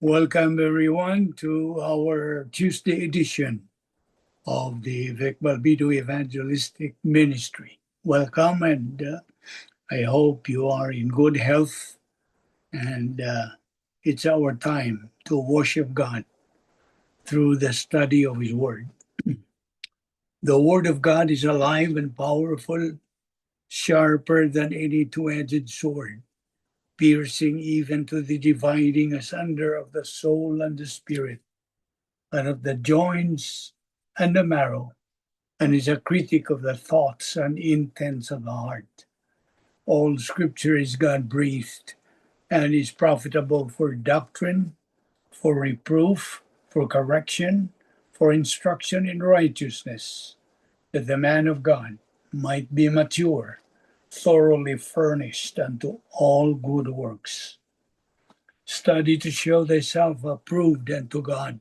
Welcome, everyone, to our Tuesday edition of the Vic Balbido Evangelistic Ministry. Welcome, and I hope you are in good health. And it's our time to worship God through the study of His Word. The Word of God is alive and powerful, sharper than any two edged sword, piercing even to the dividing asunder of the soul and the spirit, and of the joints and the marrow, and is a critic of the thoughts and intents of the heart. All scripture is God breathed and is profitable for doctrine, for reproof, for correction, for instruction in righteousness, that the man of God might be mature, thoroughly furnished unto all good works. Study to show thyself approved unto God,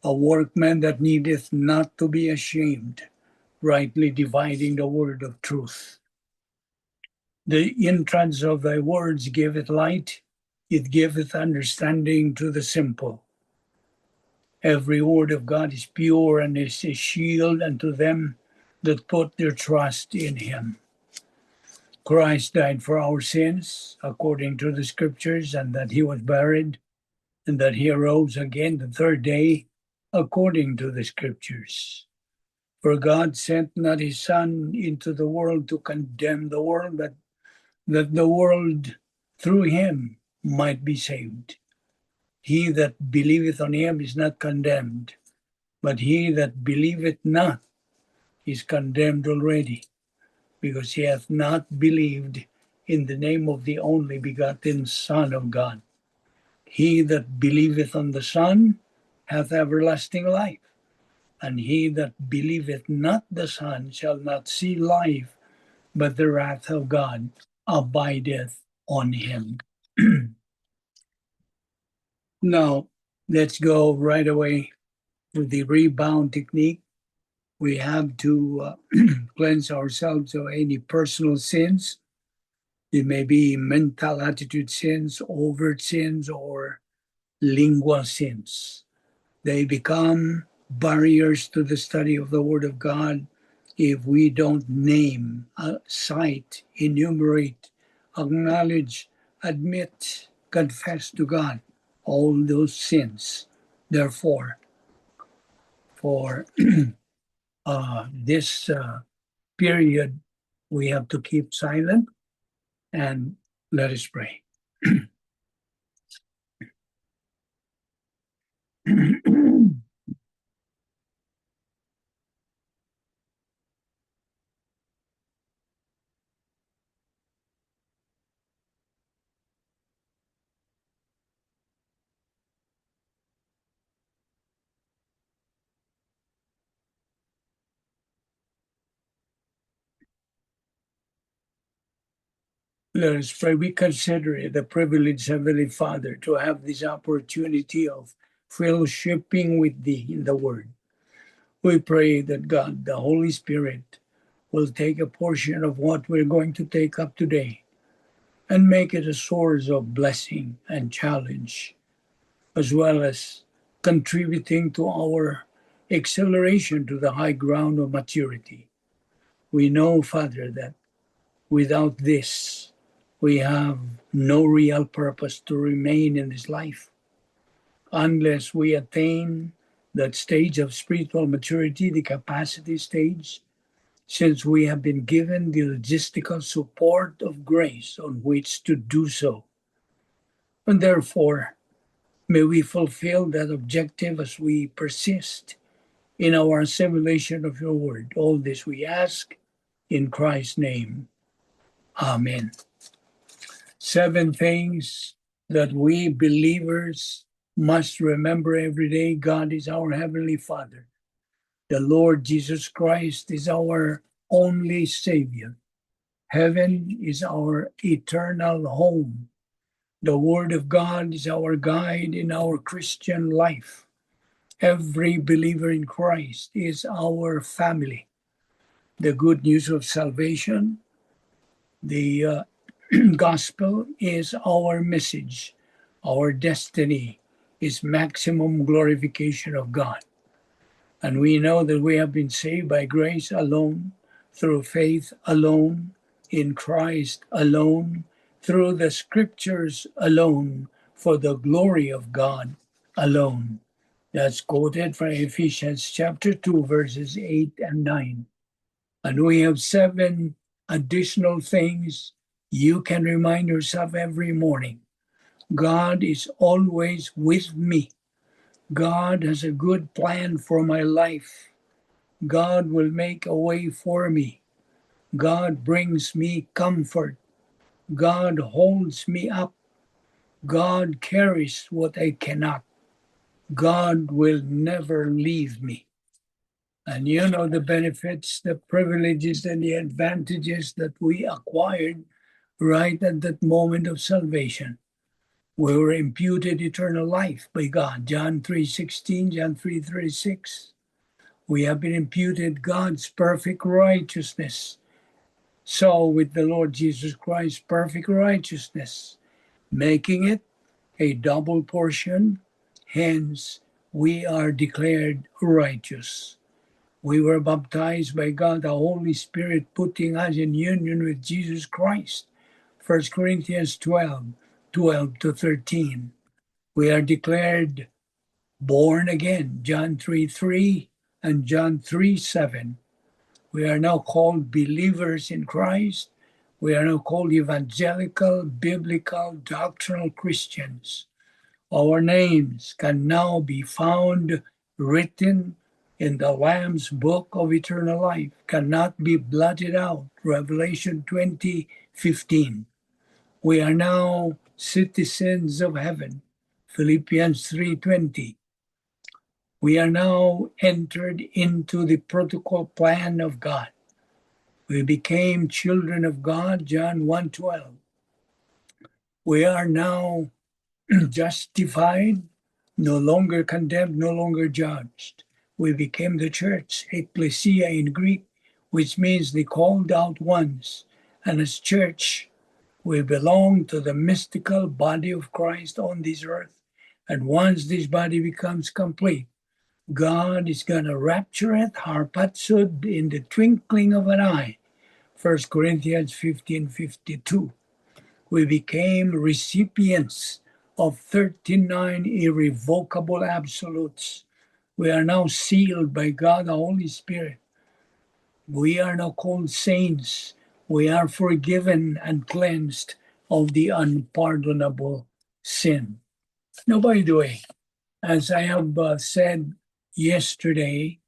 a workman that needeth not to be ashamed, rightly dividing the word of truth. The entrance of thy words giveth light, it giveth understanding to the simple. Every word of God is pure and is a shield unto them that put their trust in him. Christ died for our sins according to the scriptures, and that he was buried, and that he arose again the third day according to the scriptures. For God sent not his Son into the world to condemn the world, but that the world through him might be saved. He that believeth on him is not condemned, but he that believeth not is condemned already, because he hath not believed in the name of the only begotten Son of God. He that believeth on the Son hath everlasting life, and he that believeth not the Son shall not see life, but the wrath of God abideth on him. Now, let's go right away to the rebound technique. We have to cleanse ourselves of any personal sins. It may be mental attitude sins, overt sins, or lingual sins. They become barriers to the study of the Word of God if we don't name, cite, enumerate, acknowledge, admit, confess to God all those sins. Therefore, for this period, we have to keep silent and let us pray. Let us pray. We consider it a privilege, Heavenly Father, to have this opportunity of fellowshipping with Thee in the Word. We pray that God, the Holy Spirit, will take a portion of what we're going to take up today and make it a source of blessing and challenge, as well as contributing to our acceleration to the high ground of maturity. We know, Father, that without this, we have no real purpose to remain in this life unless we attain that stage of spiritual maturity, the capacity stage, since we have been given the logistical support of grace on which to do so. And therefore, may we fulfill that objective as we persist in our assimilation of your word. All this we ask in Christ's name. Amen. Seven things that we believers must remember every day. God is our Heavenly Father. The Lord Jesus Christ is our only Savior. Heaven is our eternal home. The Word of God is our guide in our Christian life. Every believer in Christ is our family. The good news of salvation, the gospel is our message. Our destiny is maximum glorification of God. And we know that we have been saved by grace alone, through faith alone, in Christ alone, through the scriptures alone, for the glory of God alone. That's quoted from Ephesians chapter 2, verses 8 and 9. And we have seven additional things you can remind yourself every morning. God is always with me. God has a good plan for my life. God will make a way for me. God brings me comfort. God holds me up. God carries what I cannot. God will never leave me. And you know the benefits, the privileges, and the advantages that we acquired right at that moment of salvation. We were imputed eternal life by God. John 3:16, John 3:36. We have been imputed God's perfect righteousness. So with the Lord Jesus Christ's perfect righteousness, making it a double portion, hence we are declared righteous. We were baptized by God the Holy Spirit, putting us in union with Jesus Christ. 1 Corinthians 12, 12 to 13. We are declared born again, John 3:3 and John 3:7. We are now called believers in Christ. We are now called evangelical, biblical, doctrinal Christians. Our names can now be found written in the Lamb's book of eternal life, cannot be blotted out. Revelation 20:15. We are now citizens of heaven. Philippians 3:20. We are now entered into the protocol plan of God. We became children of God, John 1:12. We are now justified, no longer condemned, no longer judged. We became the church, ecclesia in Greek, which means the called out ones. And as church, we belong to the mystical body of Christ on this earth. And once this body becomes complete, God is going to rapture it, harpazo, in the twinkling of an eye. 1 Corinthians 15:52. We became recipients of 39 irrevocable absolutes. We are now sealed by God the Holy Spirit. We are now called saints. We are forgiven and cleansed of the unpardonable sin. Now, by the way, as I have said yesterday,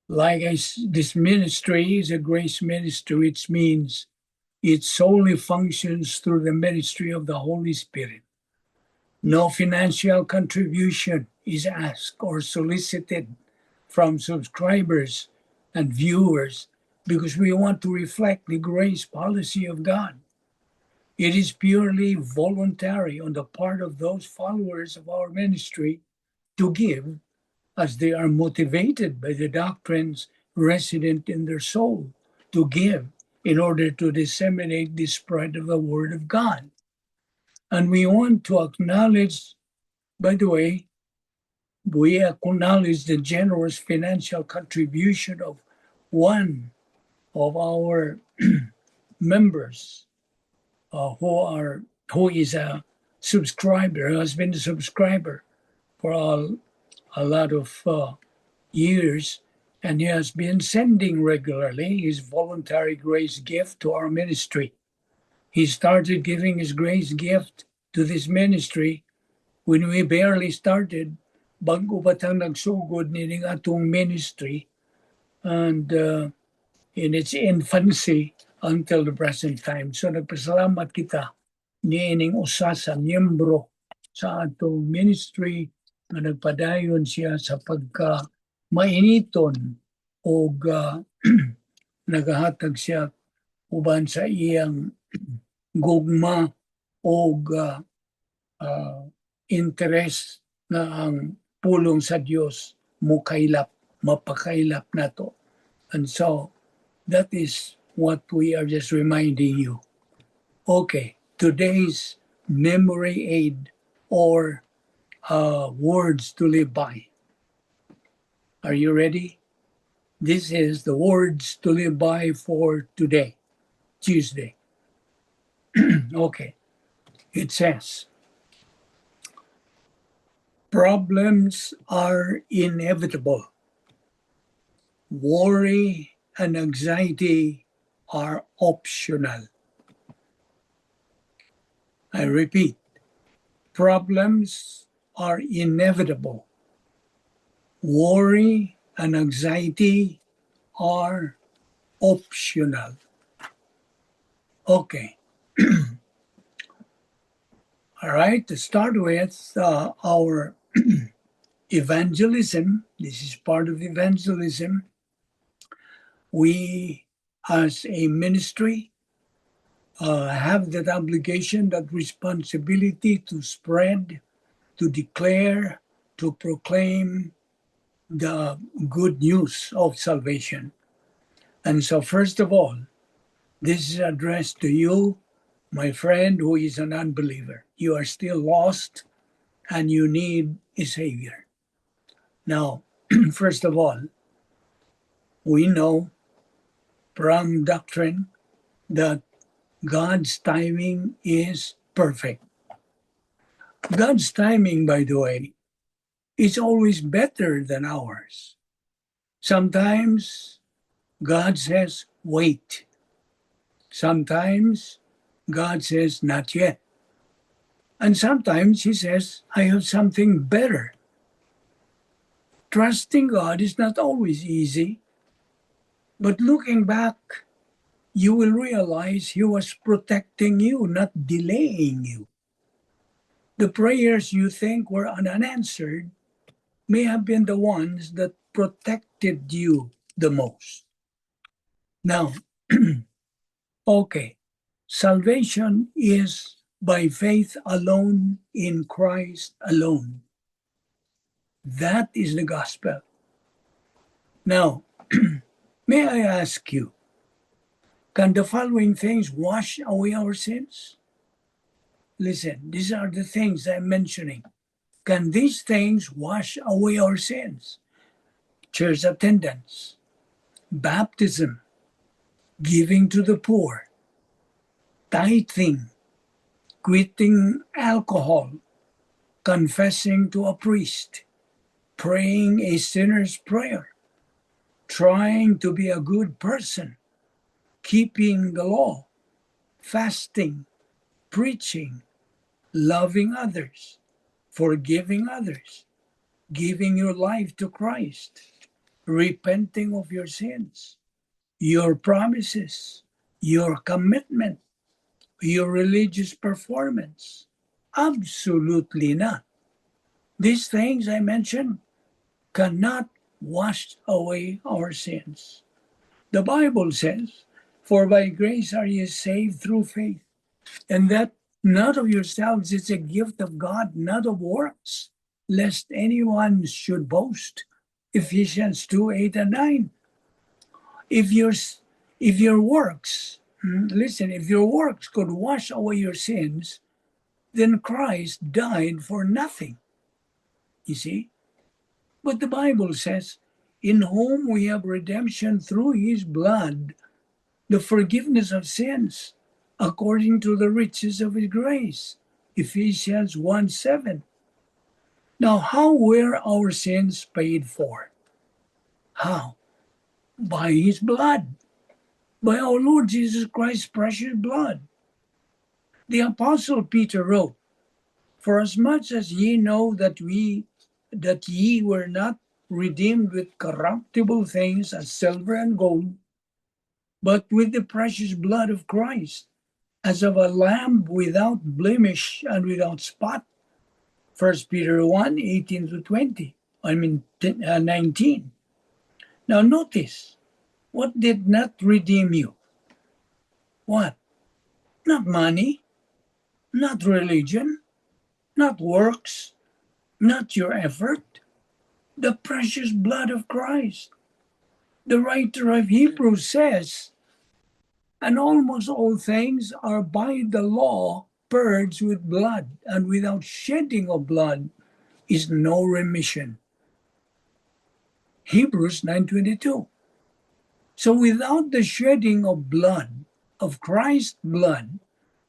this ministry is a grace ministry, which means it solely functions through the ministry of the Holy Spirit. No financial contribution is asked or solicited from subscribers and viewers because we want to reflect the grace policy of God. It is purely voluntary on the part of those followers of our ministry to give as they are motivated by the doctrines resident in their soul to give in order to disseminate the spread of the Word of God. And we want to acknowledge, by the way, we acknowledge the generous financial contribution of one of our members who is a subscriber, who has been a subscriber for a lot of years, and he has been sending regularly his voluntary grace gift to our ministry. He started giving his grace gift to this ministry when we barely started, bago pa tang nagsugod nining atong ministry, and in its infancy until the present time. So nagpasalamat kita niining usa sa miyembro sa atong ministry nga nagpadayon siya sa pagka mainiton og nagahatag siya uban sa iyang gugma og interes na ang pulong sa Dios mukaylap, mapakaylap nato. And so that is what we are just reminding you. Okay, today's memory aid or Words to live by. Are you ready? This is the words to live by for today, Tuesday. Okay. It says, "Problems are inevitable. Worry and anxiety are optional." I repeat, problems are inevitable. Worry and anxiety are optional. Okay. All right, to start with, our evangelism, this is part of evangelism. We, as a ministry, have that obligation, that responsibility to spread, to declare, to proclaim the good news of salvation. And so, first of all, this is addressed to you, my friend who is an unbeliever. You are still lost and you need a savior. Now, first of all, we know from doctrine that God's timing is perfect. God's timing, by the way, is always better than ours. Sometimes God says, "Wait." Sometimes God says, "Not yet." And sometimes He says, "I have something better." Trusting God is not always easy, but looking back, you will realize He was protecting you, not delaying you. The prayers you think were unanswered may have been the ones that protected you the most. Now, okay, salvation is by faith alone in Christ alone. That is the gospel. Now, may I ask you, can the following things wash away our sins? Listen, these are the things I'm mentioning. Can these things wash away our sins? Church attendance, baptism, giving to the poor, tithing, quitting alcohol, confessing to a priest, praying a sinner's prayer, trying to be a good person, keeping the law, fasting, preaching, loving others, forgiving others, giving your life to Christ, repenting of your sins, your promises, your commitment, your religious performance? Absolutely not. These things I mentioned cannot wash away our sins. The Bible says, "For by grace are ye saved through faith, and that not of yourselves, it's a gift of God, not of works, lest anyone should boast." Ephesians 2:8 and 9. If your works, listen, if your works could wash away your sins, then Christ died for nothing. You see? But the Bible says, "In whom we have redemption through his blood, the forgiveness of sins, according to the riches of his grace." Ephesians 1:7. Now, how were our sins paid for? How? By his blood, by our Lord Jesus Christ's precious blood. The Apostle Peter wrote, "For as much as ye know that ye were not redeemed with corruptible things as silver and gold, but with the precious blood of Christ, as of a lamb without blemish and without spot." 1 Peter 1, 18 to 20. I mean, 19. Now notice, what did not redeem you? What? Not money, not religion, not works, not your effort. The precious blood of Christ. The writer of Hebrews says, "And almost all things are by the law purged with blood, and without shedding of blood, is no remission. Hebrews 9:22. So without the shedding of blood, of Christ's blood,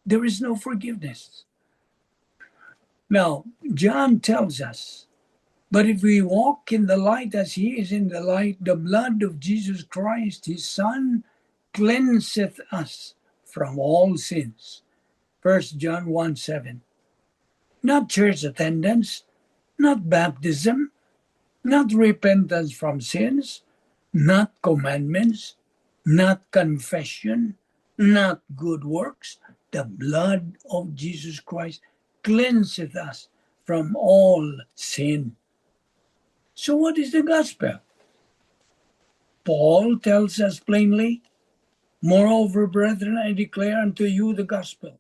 there is no forgiveness. Now, John tells us, "But if we walk in the light as he is in the light, the blood of Jesus Christ, his Son, cleanseth us from all sins." 1 John 1:7. Not church attendance, not baptism, not repentance from sins, not commandments, not confession, not good works. The blood of Jesus Christ cleanseth us from all sin. So, what is the gospel? Paul tells us plainly, "Moreover, brethren, I declare unto you the gospel,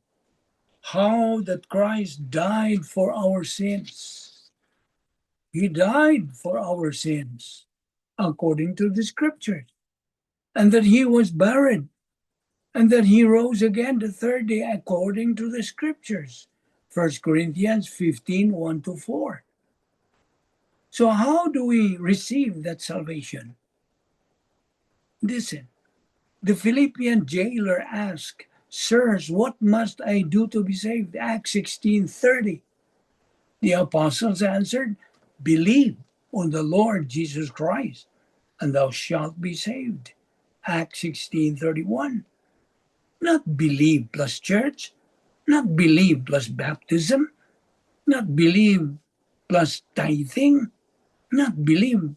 how that Christ died for our sins." He died for our sins, according to the scriptures, and that he was buried, and that he rose again the third day, according to the scriptures. 1 Corinthians 15:1 to 4. So, how do we receive that salvation? Listen, the Philippian jailer asked, "Sirs, what must I do to be saved?" Acts 16:30. The apostles answered, "Believe on the Lord Jesus Christ, and thou shalt be saved." Acts 16:31. Not believe plus church, not believe plus baptism, not believe plus tithing, not believe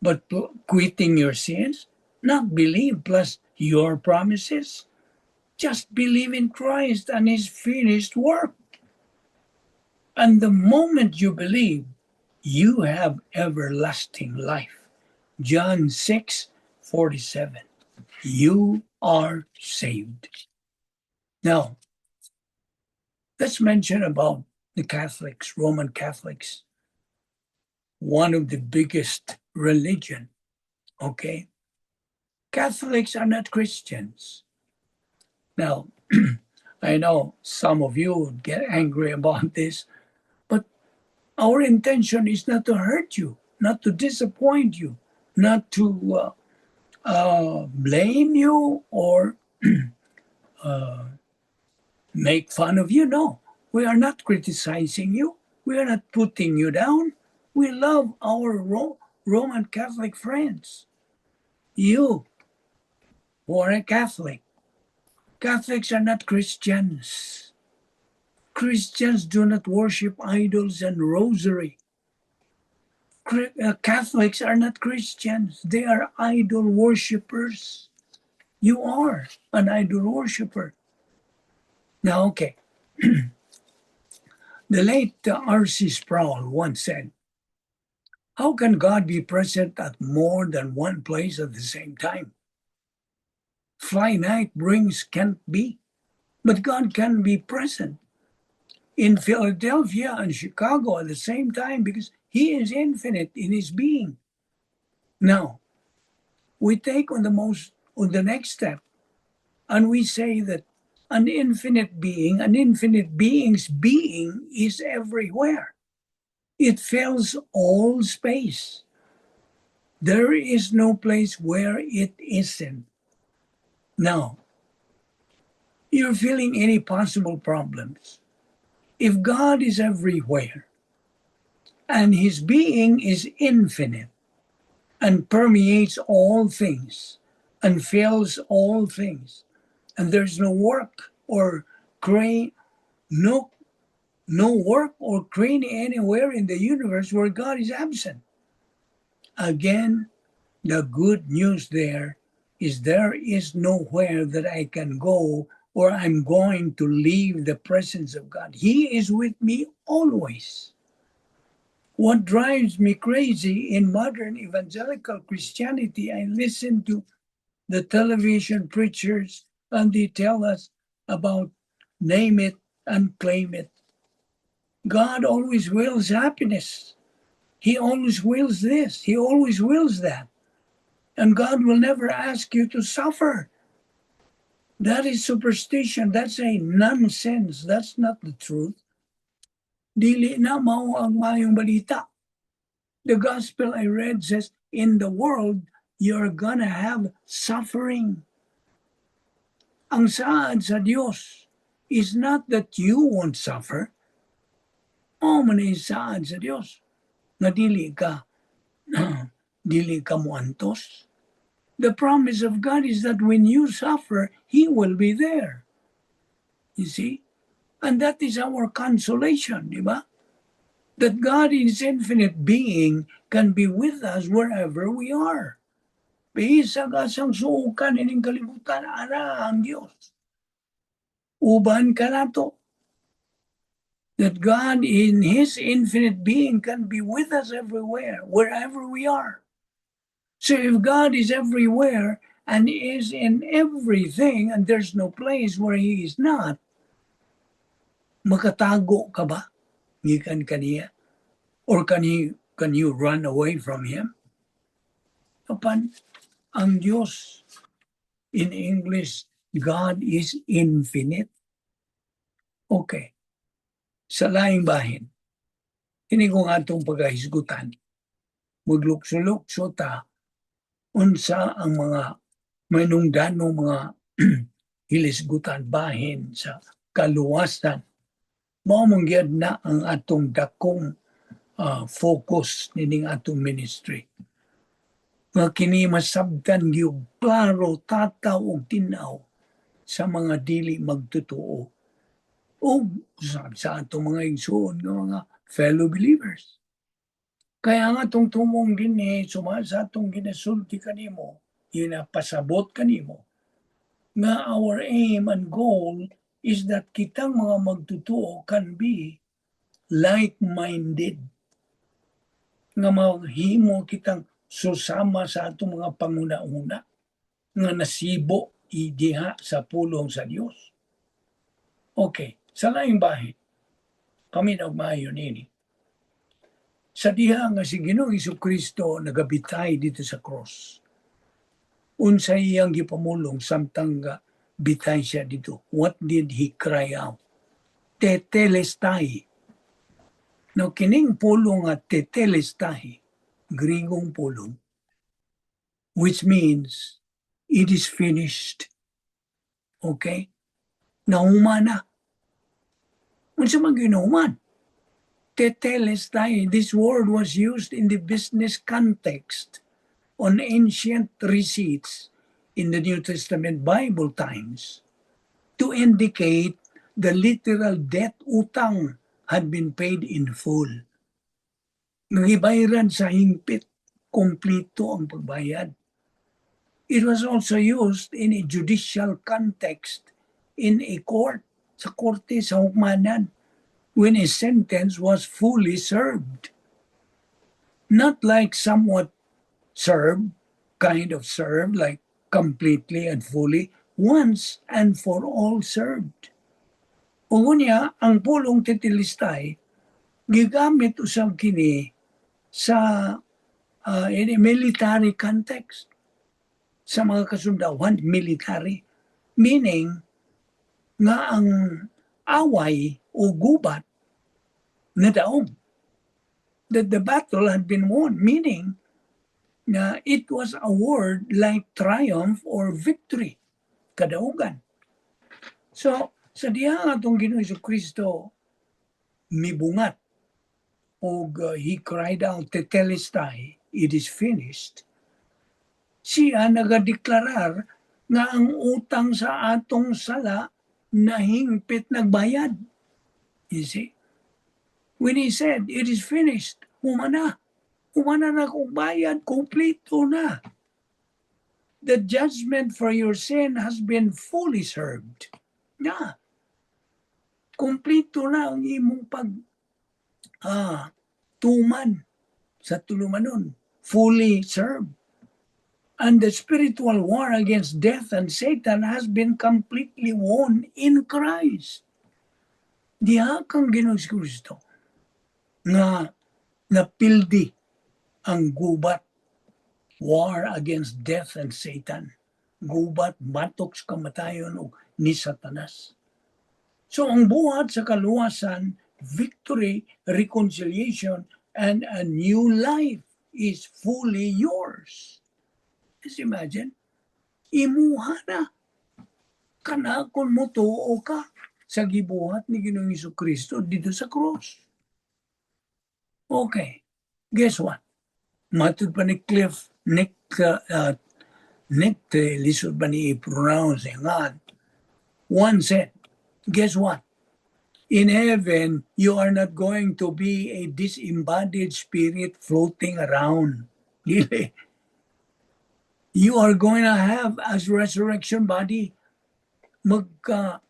but quitting your sins, not believe plus your promises. Just believe in Christ and his finished work. And the moment you believe, you have everlasting life. John 6:47. You are saved. Now, let's mention about the Catholics, Roman Catholics, one of the biggest religion. Okay? Catholics are not Christians. Now, I know some of you would get angry about this, but our intention is not to hurt you, not to disappoint you, not to blame you or make fun of you. No, we are not criticizing you. We are not putting you down. We love our Roman Catholic friends. You who are a Catholic, Catholics are not Christians. Christians do not worship idols and rosary. Catholics are not Christians. They are idol worshippers. You are an idol worshiper. Now, okay. The late R.C. Sproul once said, "How can God be present at more than one place at the same time? Finite brings can't be, but God can be present in Philadelphia and Chicago at the same time because he is infinite in his being." Now, we take on the next step and we say that an infinite being, an infinite being's being is everywhere. It fills all space. There is no place where it isn't. Now, you're feeling any possible problems. If God is everywhere and his being is infinite and permeates all things and fills all things, and there's no work or crane anywhere in the universe where God is absent. Again, the good news there is there is nowhere that I can go or I'm going to leave the presence of God. He is with me always. What drives me crazy in modern evangelical Christianity, I listen to the television preachers and they tell us about name it and claim it. God always wills happiness. He always wills this. He always wills that. And God will never ask you to suffer. That is superstition. That's a nonsense. That's not the truth. Dili na mao ang maayong balita. The gospel I read says, "In the world, you're gonna have suffering." Ang saad sa Dios is not that you won't suffer. Mao man ang saad sa Dios nga dili ka muantos. The promise of God is that when you suffer, He will be there. You see? And that is our consolation, di ba? That God in His infinite being can be with us wherever we are. Bisag asang suokan ining kalibutan, ara ang Dios. Uban ka nato. That God in His infinite being can be with us everywhere, wherever we are. So if God is everywhere and is in everything and there's no place where He is not, makatago ka ba gikan kaniya? Or can you run away from Him? Apan, ang Diyos, in English, God is infinite. Okay. Sa laing bahin, kini kung atong pagahisgutan, maglukso-lukso ta, unsa ang mga manungdanong mga hilisgutan bahin sa kaluwasan. Mao man gyud na ang atong dakong focus nining atong ministry. Nga kini masabtan gyud klaro, tataw ug tin-aw sa mga dili magtotoo o sa atong mga igsoon nga mga fellow believers. Kaya nga atong tumong dinhi suma sa atong ginasulti kanimo, ginapasabot kanimo, nga our aim and goal is that kitang mga magtotoo can be like-minded. Nga mahimo kitang susama sa atong mga panguna-una nga nasibo idiha sa pulong sa Dios. Okay, sa laing bahin, paminaw maayo nini. Sa diha nga si Ginoong Kristo nagabitay didto sa cross, unsa iyang gipamulong samtang nga bitay siya didto? What did he cry out? "Tetelestai." No, kining pulong nga "tetelestai", Grigong pulong, which means it is finished. Okay? Nahuman na. Unsa man ginahuman? "Tetelestai." This word was used in the business context on ancient receipts in the New Testament Bible times to indicate the literal debt, utang, had been paid in full. Nagibayran sa hingpit, kompleto ang pagbayad. It was also used in a judicial context in a court, sa korte, sa hukmanan, when a sentence was fully served. Not like somewhat served, kind of served, like completely and fully, once and for all served. Ug unya, ang pulong "tetelestai", gigamit usab kini sa in a military context sa mga kasundawan, military, meaning nga ang away o gubat nadaog, that the battle had been won, meaning na it was a word like triumph or victory, kadaugan. So sa diha nga atong Ginoong Kristo mibungat og he cried out, "Tetelestai," it is finished, siya nagadeklarar nga ang utang sa atong sala nahingpit nagbayad. You see? When he said, "It is finished," human na. Human na na kung bayad, kompleto na. The judgment for your sin has been fully served. Na. Kompleto na ang imong pag tuman sa tulumanon. Fully served. And the spiritual war against death and Satan has been completely won in Christ. Diha kang Ginoong Kristo nga napildi ang gubat, war against death and Satan. Gubat batok sa kamatayon og ni Satanas. So ang buhat sa kaluwasan Victory, reconciliation, and a new life is fully yours. Just imagine, imuha na. Kana kung motuo ka sa gibuhat ni Ginoong Kristo didto sa cross. Okay, guess what? Matud pa ni Cliff, Nick, Nick, lisod ba ni i-pronounce nga? One said, "Guess what? In heaven, you are not going to be a disembodied spirit floating around. Dili. You are going to have a resurrection body. Magka,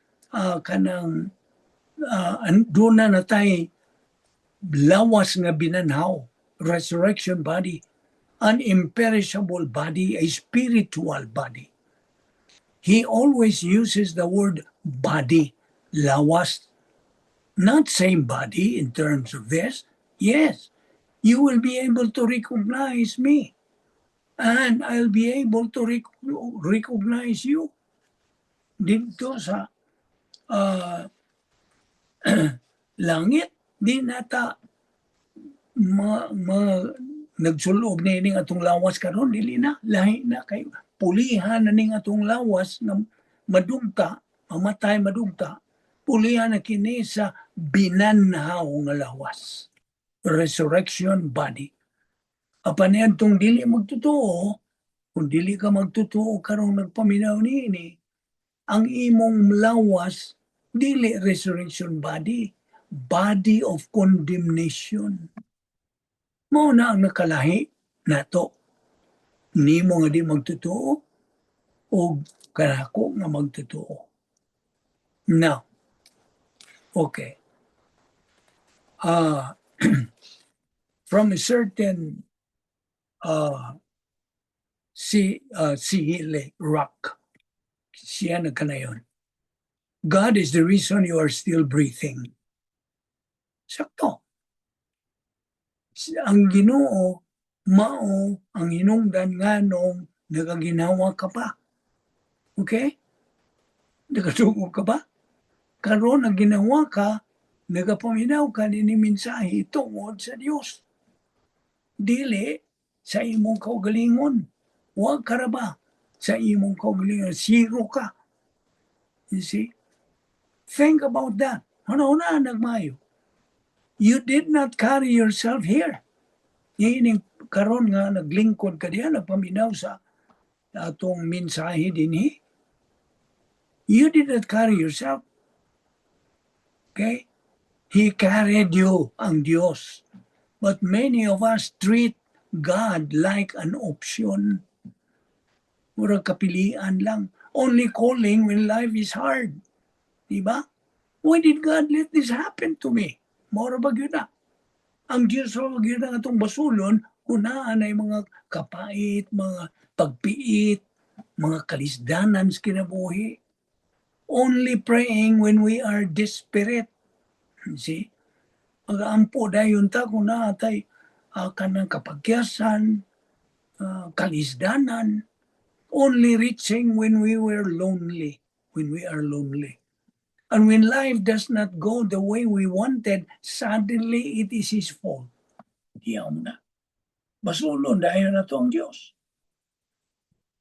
kanang, doon na natay lawas nga binanhaw, resurrection body, an imperishable body, a spiritual body." He always uses the word "body," lawas. Not same body in terms of this. Yes, you will be able to recognize me. And I'll be able to recognize you. Didto sa langit, di nata ma nagsulob ni ning atong lawas karon. Dili na, lahi na kay pulihan na ning atong lawas nga madugta, mamatay, madugta. Pulihan na kini sa binanhaw nga lawas, resurrection body. Apan niadtong dili magtotoo, kung dili ka magtotoo karong nagpaminaw niini, ang imong lawas dili resurrection body, body of condemnation. Mao na ang nakalahi nato. Nimo nga di magtotoo o kanako nga magtotoo. Now, okay. From a certain si Rock, siya nagkanayon, "God is the reason you are still breathing." Sakto. Ang Ginoo mao ang hinungdan nganong nagaginhawa ka pa. Okay? Nakadungog ka ba? Karon nagginhawa ka, nagapaminaw ka nini mensahe tungod sa Dios. Dili sa imong kaugalingon. Wa ka ra ba sa imong kaugalingon? Zero ka. You see? Think about that. Ano na nagmayo? You did not carry yourself here. Ining karon nga naglingkod ka diha, nagpaminaw sa atong mensahe dinhi. You did not carry yourself. Okay? He carried you, ang Dios. But many of us treat God like an option. Murag kapilian lang. Only calling when life is hard. Diba? "Why did God let this happen to me?" Mora ba gyud na? Ang Diyos ra ba gyud ang atong basulon kung naa nay mga kapait, mga pagpiit, mga kalisdanan sa kinabuhi. Only praying when we are desperate. See? Mag-aampo dayon ta kung naa tay kanang kapagyasan, kalisdanan, only reaching when we were lonely, when we are lonely. And when life does not go the way we wanted, suddenly it is His fault. Diyaw mo na. Basulon dayon nato ang Diyos.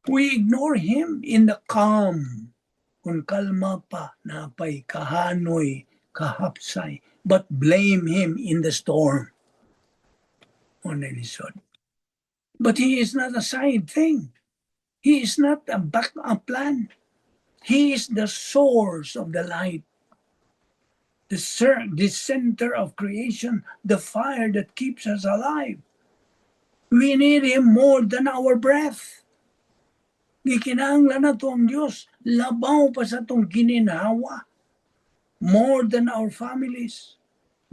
We ignore Him in the calm. Kung kalma pa, napay kahanoy, kahapsay, but blame Him in the storm. O lisod. But He is not a side thing. He is not a backup plan. He is the source of the light, the center of creation, the fire that keeps us alive. We need Him more than our breath. Gikinahanglan nato ang Diyos, labaw pa sa atong gininhawa. More than our families,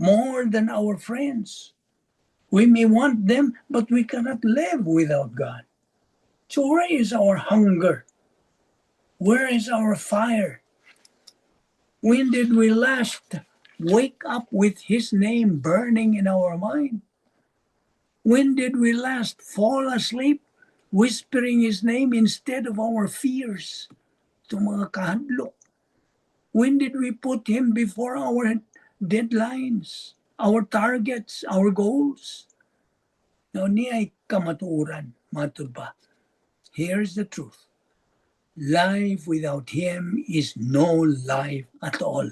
more than our friends. We may want them, but we cannot live without God. So where is our hunger? Where is our fire? When did we last wake up with His name burning in our mind? When did we last fall asleep whispering His name instead of our fears? Itong mga kahadlok. When did we put Him before our deadlines, our targets, our goals. Now, niay kamatuoran, matud ba? Here's the truth. Life without Him is no life at all.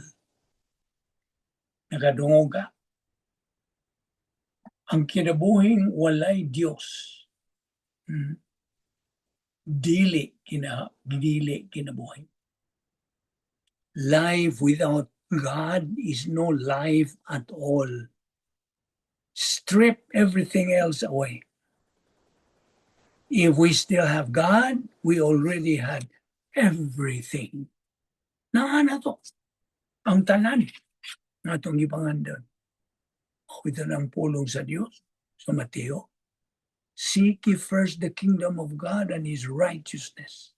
Nakadungog ka? Ang kinabuhing walay Dios, dili kinabuhi. Life without God is no life at all. Strip everything else away. If we still have God, we already had everything. Naa na to. Ang tanan nga atong gipangandon. O ito ang pulong sa Dios sa Mateo. "Seek ye first the kingdom of God and His righteousness,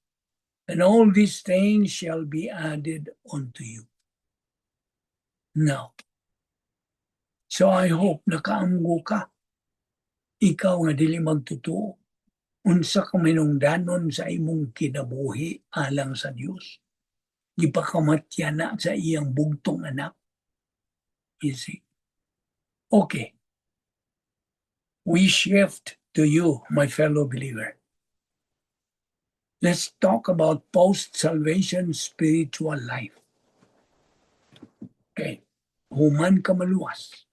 and all these things shall be added unto you." Now, so I hope nakaamgo ka. Ikaw nga dili magtotoo. Unsa ka minungdanon sa imong kinabuhi alang sa Dios. Gipakamatya na sa iyang bugtong anak. You see? Okay. We shift to you, my fellow believer. Let's talk about post-salvation spiritual life. Okay. Human ka maluwas.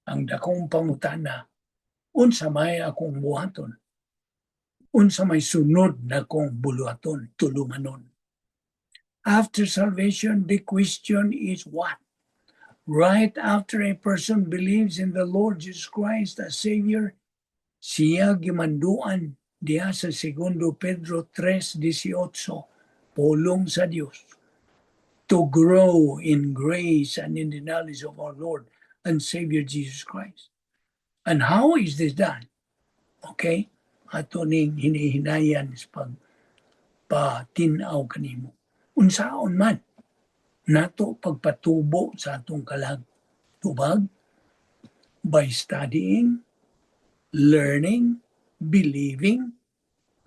Ang dakong pangutana, unsa may akong buhaton? Unsa may sunod na kong buluhaton, tulumanon? After salvation, the question is what? Right after a person believes in the Lord Jesus Christ as Savior, siya gimanduan diha sa Segundo Pedro 3:18, pulong sa Dios, to grow in grace and in the knowledge of our Lord and Savior Jesus Christ. And how is this done? Okay? Ato ning hinihinayan sa pag patinaw kanimo. Unsaon man nato pagpatubo sa atong kalag tubag? By studying, learning, believing,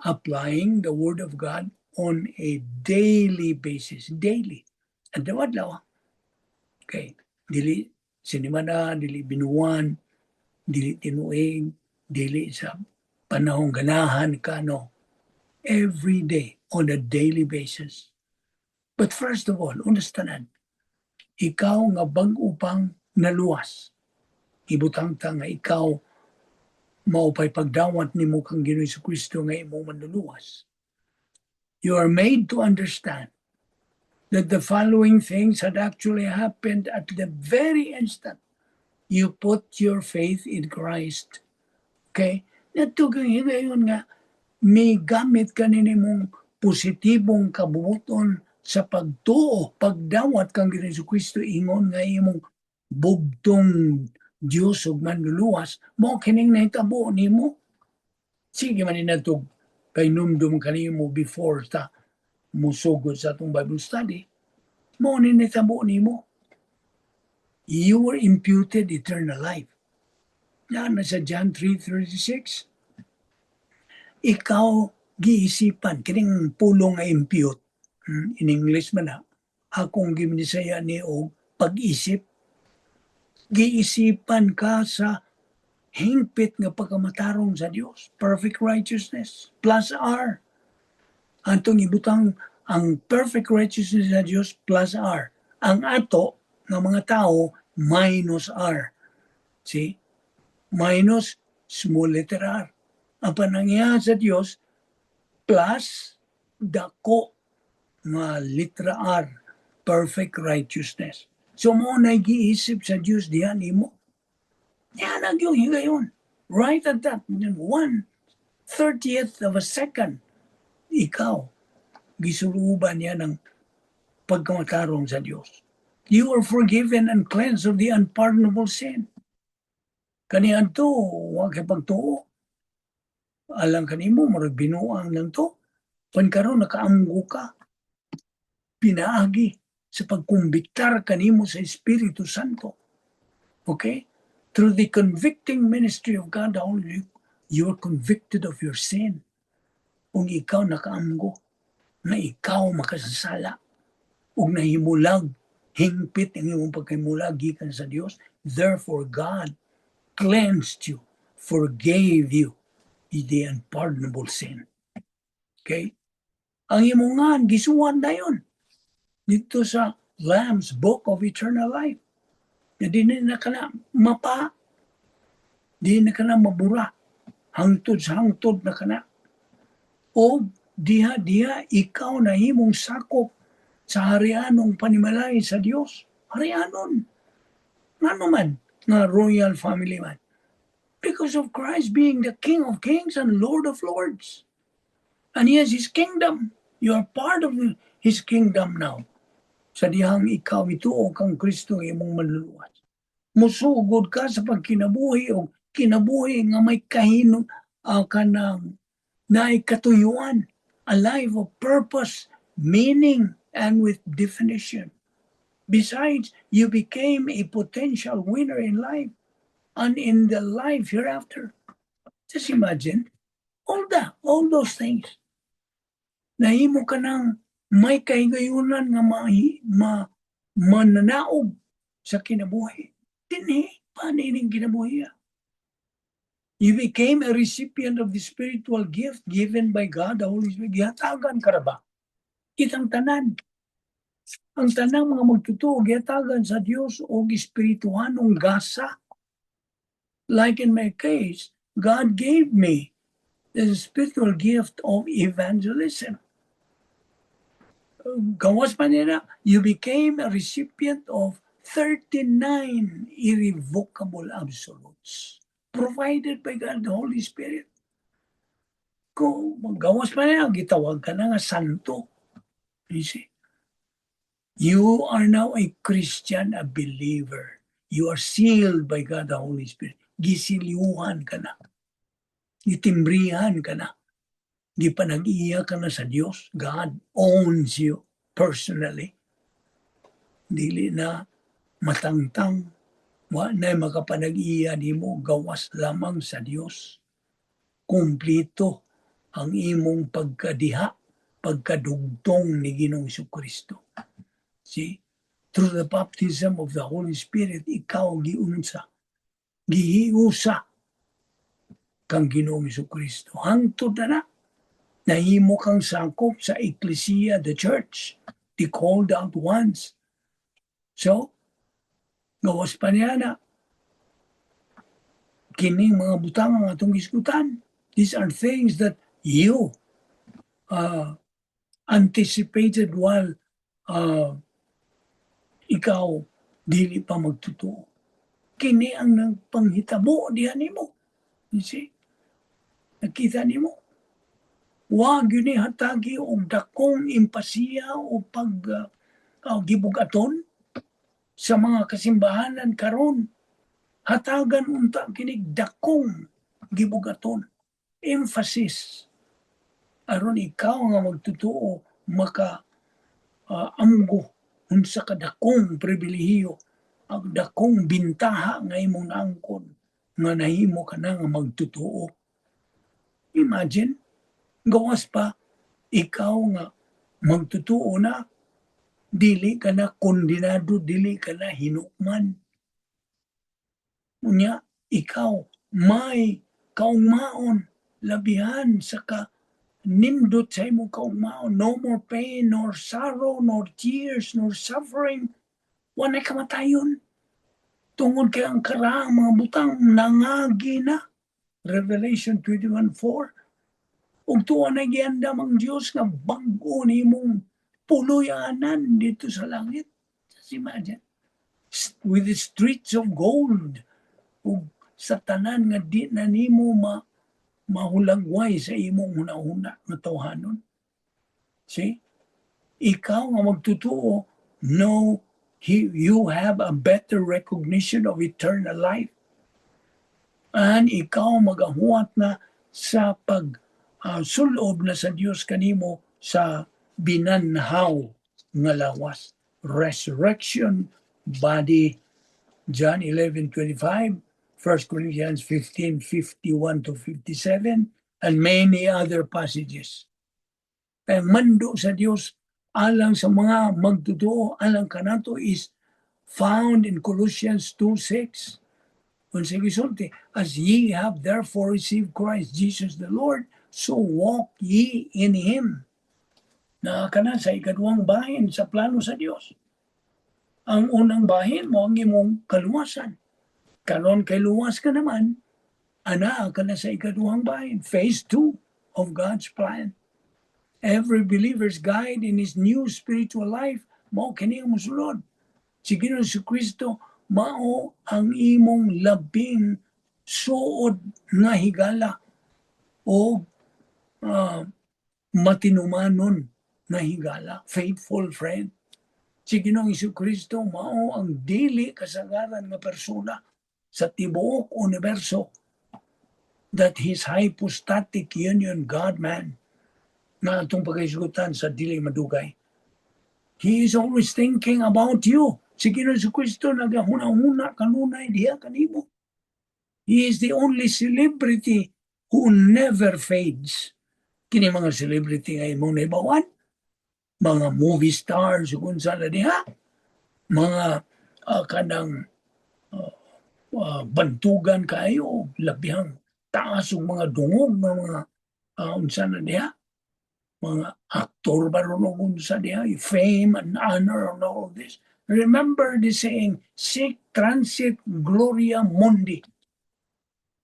applying the Word of God on a daily basis. Daily. Adlaw-adlaw. Okay. Dili sinimana, dili binuwan, dili tinuig, dili sa panahong ganahan ka, no. Every day, on a daily basis. But first of all, understand, ikaw nga bag-o pang naluwas, ibutang ta nga ikaw maupay pagdawat nimo kang Ginoo Kristo nga imong manluluwas. You are made to understand that the following things had actually happened at the very instant you put your faith in Christ. Okay? Nato kang higayon nga may gamit ka mong positibong kabubuton sa pagtuo, pagdawat kang Ginoo Kristo ingon nga imong bugtong Dios ug manluluwas, mo kining nahitabo nimo. Sige man ni kay numdum kanimo before ta musugod sa atong Bible study. Mo ni nahitabo nimo. You were imputed eternal life. Yan na sa John 3:36. Ikaw giisipan kining pulong nga "impute." In English man na akong gibinisaya ni og pag-isip. Giisipan ka sa hingpit nga pagkamatarong sa Dios, perfect righteousness plus R. Antong ibutang ang perfect righteousness sa Dios plus R. Ang ato nga mga tao minus R. See? Minus small letter R. Ang panangyahan sa Dios plus dako nga litra R, perfect righteousness. So mo na giisip sa Dios diha nimo. Yan ang yung higayon. Right at that 1/30th of a second, ikaw, gisuluban niya ng pagkamatarong sa Dios. You are forgiven and cleansed of the unpardonable sin. Kaniyan to, wa kay pagtuo. Alang kanimo, murag binuang lang to. Pan karon nakaamgo ka. Pinaagi sa pagkumbiktar kanimo sa Espiritu Santo. Okay? Through the convicting ministry of God, the Holy, you are convicted of your sin. Kung ikaw nakaamgo, na ikaw makasasala, ug nahimulag Hingpit ang imong pagkahimula gikan sa Dios. Therefore, God cleansed you, forgave you the unpardonable sin. Okay? Ang imong ngan, gisuwat dayon didto sa Lamb's Book of Eternal Life. Na di na kana mapa, di na kana mabura. Hangtod sa hangtod na kana. O diha diha ikaw na himong sakop sa harianong panimalay sa Dios. Harianon. Ngano man nga royal family man? Because of Christ being the King of Kings and Lord of Lords. And He has His kingdom. You are part of His kingdom now. Sa dihang ikaw mituo kang Kristo ang imong manluluwas, musugod ka sa pagkinabuhi o kinabuhi nga may kahino kanang naay katuyuan, a life of purpose, meaning, and with definition. Besides, you became a potential winner in life and in the life hereafter. Just imagine all those things. Nahimo ka ng may kahigayunan nga ma, mananaog sa kinabuhi. Dinhi, paano ining kinabuhi, ah? You became a recipient of the spiritual gift given by God, the Holy Spirit. Gihatagan ka ra ba? Kitang tanan. Ang tanang mga magtotoo, gihatagan sa Dios og espirituhanong gasa. Like in my case, God gave me the spiritual gift of evangelism. Gawas pa niya, you became a recipient of 39 irrevocable absolutes provided by God the Holy Spirit. Kung gawas pa niya, gitawag ka na nga santo. You see? You are now a Christian, a believer. You are sealed by God the Holy Spirit. Gisilyuhan ka na. Gitimbrihan ka na. Gipanag-iya ka na sa Dios. God owns you personally. Dili na matangtang. Wa na makapanag-iya nimo gawas lamang sa Dios. Kumplito ang imong pagkadiha, pagkadugtong ni Ginoong Kristo. See? Through the baptism of the Holy Spirit, ikaw giunsa, gihiusa kang Ginoong Kristo. Hangtod na na, nahimo kang sakop sa Ecclesia, the church, the called out ones. So, gawas pa niya na, kining mga butang ang atong gisgutan. These are things that you anticipated while ikaw dili pa magtotoo. Kini ang nagpanghitabo diha nimo. You see? Nakita nimo. Wa gyud ni hatagi og dakong empasiya o pag gibugaton sa mga kasimbahanan karon. Hatagan unta kinig dakong gibugaton. Emphasis aron ikaw nga magtotoo maka amgo unsa ka dakong pribilehiyo, ang dakong bintaha nga imong naangkon nga nahimo ka na nga magtotoo. Imagine, gawas pa, ikaw nga magtotoo na, dili ka na kondinado, dili ka na hinukman. Unya, ikaw may kaugmaon, labihan sa ka nindot sa imong kaugmaon. No more pain, nor sorrow, nor tears, nor suffering. Walay kamatayon. Tungod kay ang karaang mga butang nangagi na. Revelation 21:4. Ug tuwa na giandam ang Dios nga bag-o nimong puluyanan didto sa langit. Just imagine. With the streets of gold. Ug sa tanan nga di na nimo mahulagway sa imong hunahuna nga tawhanon. See? Ikaw nga magtotoo, no, you have a better recognition of eternal life. And ikaw magahuwat na sa pag sulob na sa Dios kanimo sa binanhaw nga lawas. Resurrection body. John 11:25, 1 Corinthians 15:51 to 57, and many other passages. Kaya mando sa Dios Alang sa mga magtotoo, alang kanato is found in Colossians 2:6. Kung sa gisulti, "As ye have therefore received Christ Jesus the Lord, so walk ye in Him." Naa ka na sa ikaduhang bahin sa plano sa Dios. Ang unang bahin mao ang imong kaluwasan. Karon kay luwas ka naman, anaa ka na sa ikaduhang bahin. Phase 2 of God's plan. Every believer's guide in his new spiritual life, mao kini ang mosulod. Si Ginoong Kristo mao ang imong labing suod nga higala o matinumanon nga higala, faithful friend. Si Ginoong Kristo mao ang dili kasagaran nga persona sa tibuok universo that his hypostatic union, God-man, na atong paghisgutan sa dili madugay. He is always thinking about you. Si Ginoong Kristo nagahuna-huna kanunay diha kanimo. He is the only celebrity who never fades. Kini mga celebrity nga imong naibawan, mga movie stars kung unsa na diha, mga kanang bantugan kayo, labihang taas og mga dungog nga mga unsa na diha, mga aktor ba ron og unsa diha, fame and honor and all this. Remember the saying, "Sic transit gloria mundi."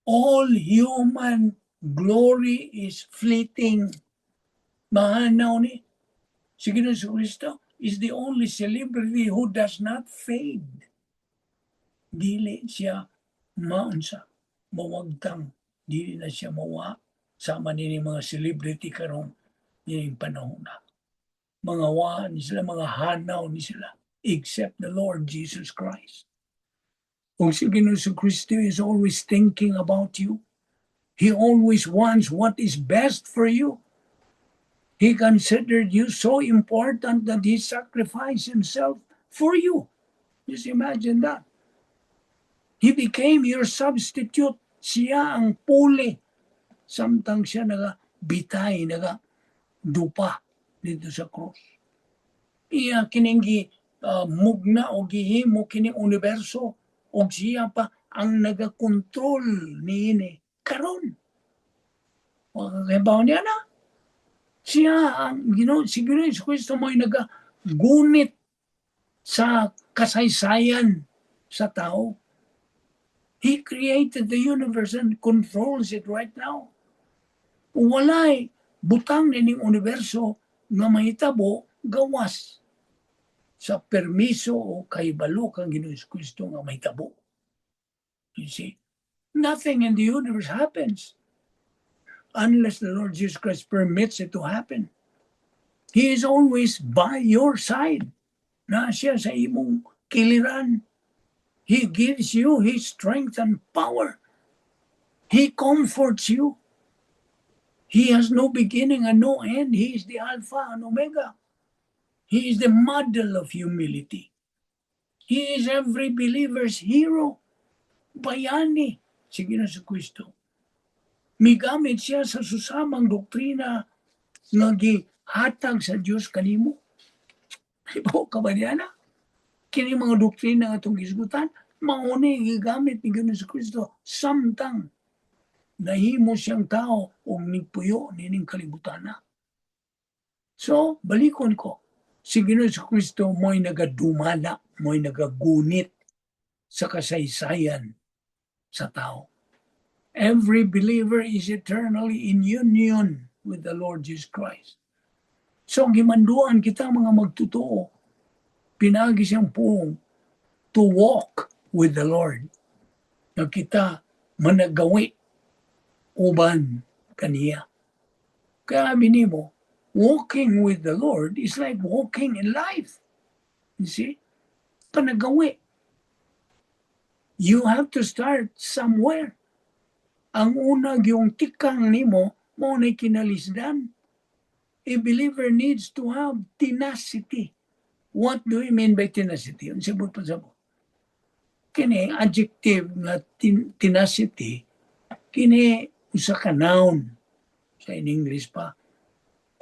All human glory is fleeting. Mahanaw ni. Si Ginoong Kristo is the only celebrity who does not fade. Dili siya maunsa, mawagtang, dili na siya mawa sama nini mga celebrity karong ining panahon na. Mga wa ni sila, mga hanaw ni sila, except the Lord Jesus Christ. Kung si Ginoong Kristo is always thinking about you. He always wants what is best for you. He considered you so important that he sacrificed himself for you. Just imagine that. He became your substitute. Siya ang puli. Samtang siya naga bitay, naga dupa didto sa cross. Iya kining gi mugna o gihimo kining universo og siya pa ang nagakontrol niini karon. Wa ka niya na. Siya ang Ginoo, si Ginoo Kristo mo'y nagagunit sa kasaysayan sa tao. He created the universe and controls it right now. Kung walay butang nining universo nga mahitabo gawas sa permiso o kahibalo kang Ginoong Kristo nga mahitabo. You see? Nothing in the universe happens unless the Lord Jesus Christ permits it to happen. He is always by your side. Naa siya sa imong kiliran. He gives you His strength and power. He comforts you. He has no beginning and no end. He is the Alpha and Omega. He is the model of humility. He is every believer's hero. Bayani si Ginoong Kristo. Migamit siya sa susamang doktrina nga gihatag sa Dios kanimo. Ibaw ka ba niya na? Kini mga doktrina nga atong gisgutan, mao ni gigamit ni Ginoong Kristo samtang nahimo siyang tao ug nagpuyo nining kalibutan na. So, balikon ko. Si Ginoong Kristo mo'y nagadumala, mo'y nagagunit sa kasaysayan sa tao. Every believer is eternally in union with the Lord Jesus Christ. So, ang gimanduan kita mga magtotoo, pinaagi sa iyang puong to walk with the Lord. Na kita managawi uban kaniya. Kaya nimo, walking with the Lord is like walking in life. You see? Panagawi. You have to start somewhere. Ang una yung tikang nimo, mao na kinalisdan. A believer needs to have tenacity. What do you mean by tenacity? Unsa buot pasabot? Kini adjective nga tenacity, kini usa ka noun sa in English pa.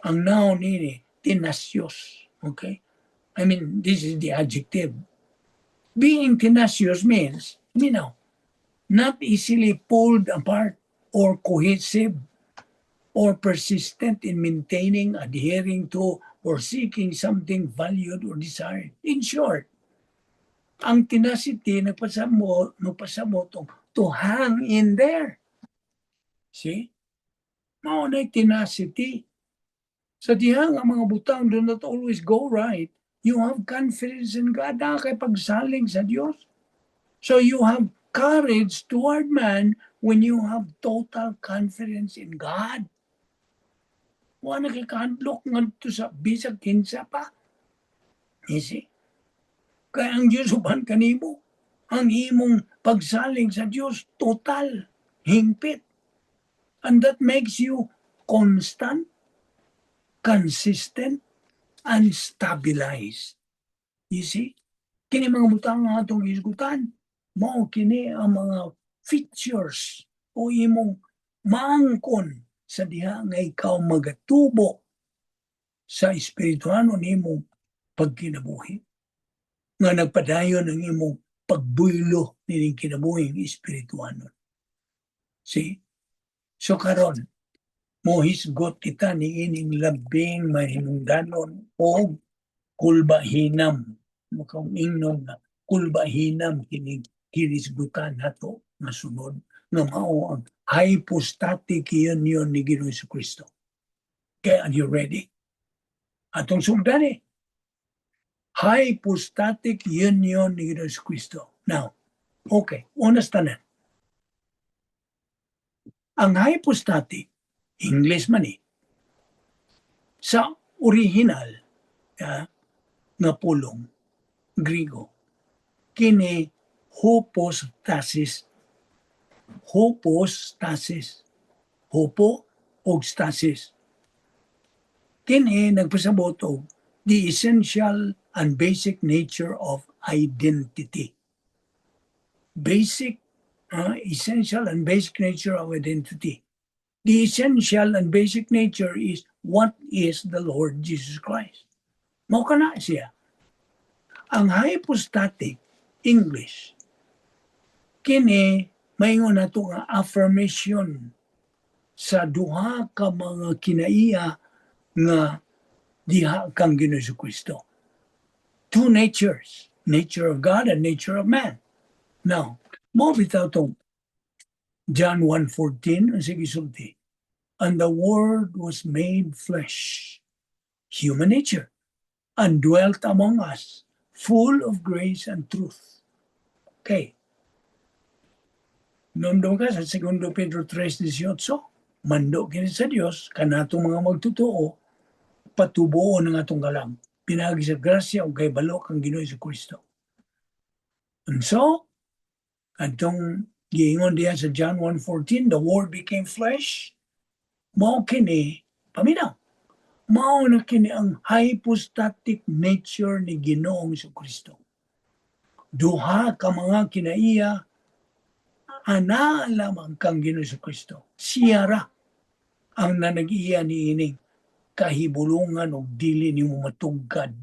Ang noun ini tenacious. Okay? I mean, this is the adjective. Being tenacious means not easily pulled apart or cohesive or persistent in maintaining, adhering to, or seeking something valued or desired. In short, ang tenacity nagpasabot to hang in there. See? Mao na tenacity. Sa dihang ang mga butang do not always go right, you have confidence in God. Naa kay pagsalig sa Dios. So you have courage toward man when you have total confidence in God. Wa na kay kahadlok ngadto sa bisag kinsa pa. You see? Kaya ang Diyos uban kanimo. Ang imong pagsalig sa Diyos, total, hingpit. And that makes you constant, consistent, and stabilized. You see? Kini mga butang nga atong hisgutan, mao kini ang mga features o imong maangkon sa diha nga ikaw magatubo sa espirituhanon nimong pagkinabuhi. Nga nagpadayon ang imong pagbuylo nining kinabuhing espirituhanon. See? So karon, mohisgot kita ni ining labing mahinungdanon o kulbahinam. Mukhang ingnon nga kulbahinam kining hinisgutan nato nga sunod nga mao ang hypostatic union ni Ginoong Kristo. Okay, are you ready? Atong sugdan eh. Hypostatic union ni Ginoong Kristo. Now, okay, unas tanan. Ang hypostatic, English man eh, sa original nga pulong, Grigo, kini hypostasis. Hypostasis. Hupo og stasis. Kini nagpasabot og the essential and basic nature of identity. Basic, essential and basic nature of identity. The essential and basic nature is what is the Lord Jesus Christ. Mao kana siya. Ang hypostatic English, kini maingon nato nga affirmation sa duha ka mga kinaiya nga diha kang Ginoong Kristo. Two natures, nature of God and nature of man. Now, mo bitaw tong John 1:14, ang sige sulti. "And the Word was made flesh," human nature, "and dwelt among us, full of grace and truth." Okay. Numdum ka sa 2 Pedro 3:18, mando kini sa Dios kanatong mga magtotoo, patubuon ang atong kalag. Pinaagi sa grasya ug kahibalo kang Ginoo Kristo. And so, atong giingon diya sa John 1:14, "The Word became flesh," mao kini, paminaw, mao na kini ang hypostatic nature ni Ginoong Kristo. Duha ka mga kinaiya ana lamang kang Ginoong Kristo. Siya ra ang nanag-iya ni ining kahibulungan og dili nimo matugkad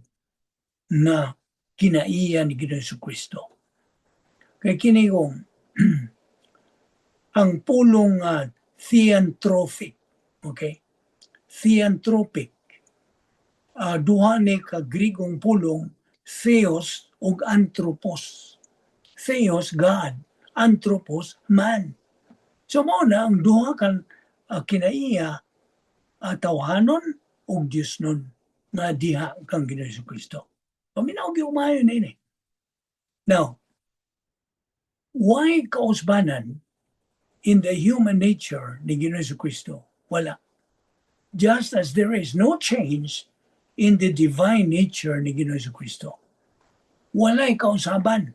na kinaiya ni Ginoong Kristo. Kay kini kong ang pulong theanthropic, okay? Theanthropic. Duha ni ka Grigong pulong, theos ug anthropos. Theos, God, anthropos, man. So mao na ang duha kan kinaiya, tawhanon ug Diosnon nga diha kang Ginoong Kristo. Paminaw gyud maayo ni. Now, why kausbanan in the human nature ni Ginoong Kristo? Wala. Just as there is no change in the divine nature ni Ginoong Kristo. Walay kausaban.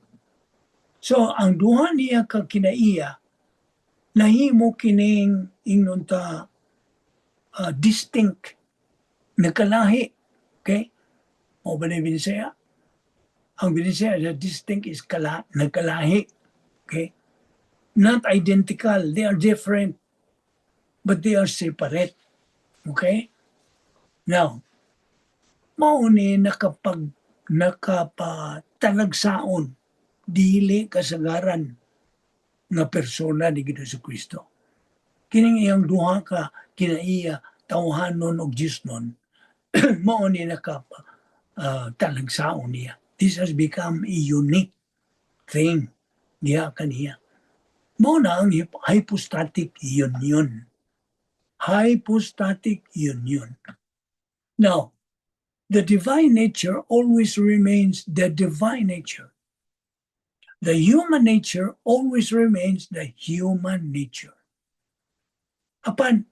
So, ang duha niya ka kinaiya, nahimo kining ingnon ta distinct, nakalahi. Okay? O ba na yung Binisaya? Ang Binisaya, the distinct is nagkalahi. Okay? Not identical. They are different. But they are separate. Okay? Now, Mao ni nakapatalagsaon dili kasagaran nga persona ni Ginoong Kristo. Kining iyang duha ka kinaiya, tawhanon og Diosnon, mao ni nakapa talagsaon niya. This has become a unique thing diha kaniya. Mao na ang hypostatic union. Hypostatic union. Now, the divine nature always remains the divine nature. The human nature always remains the human nature. Apan,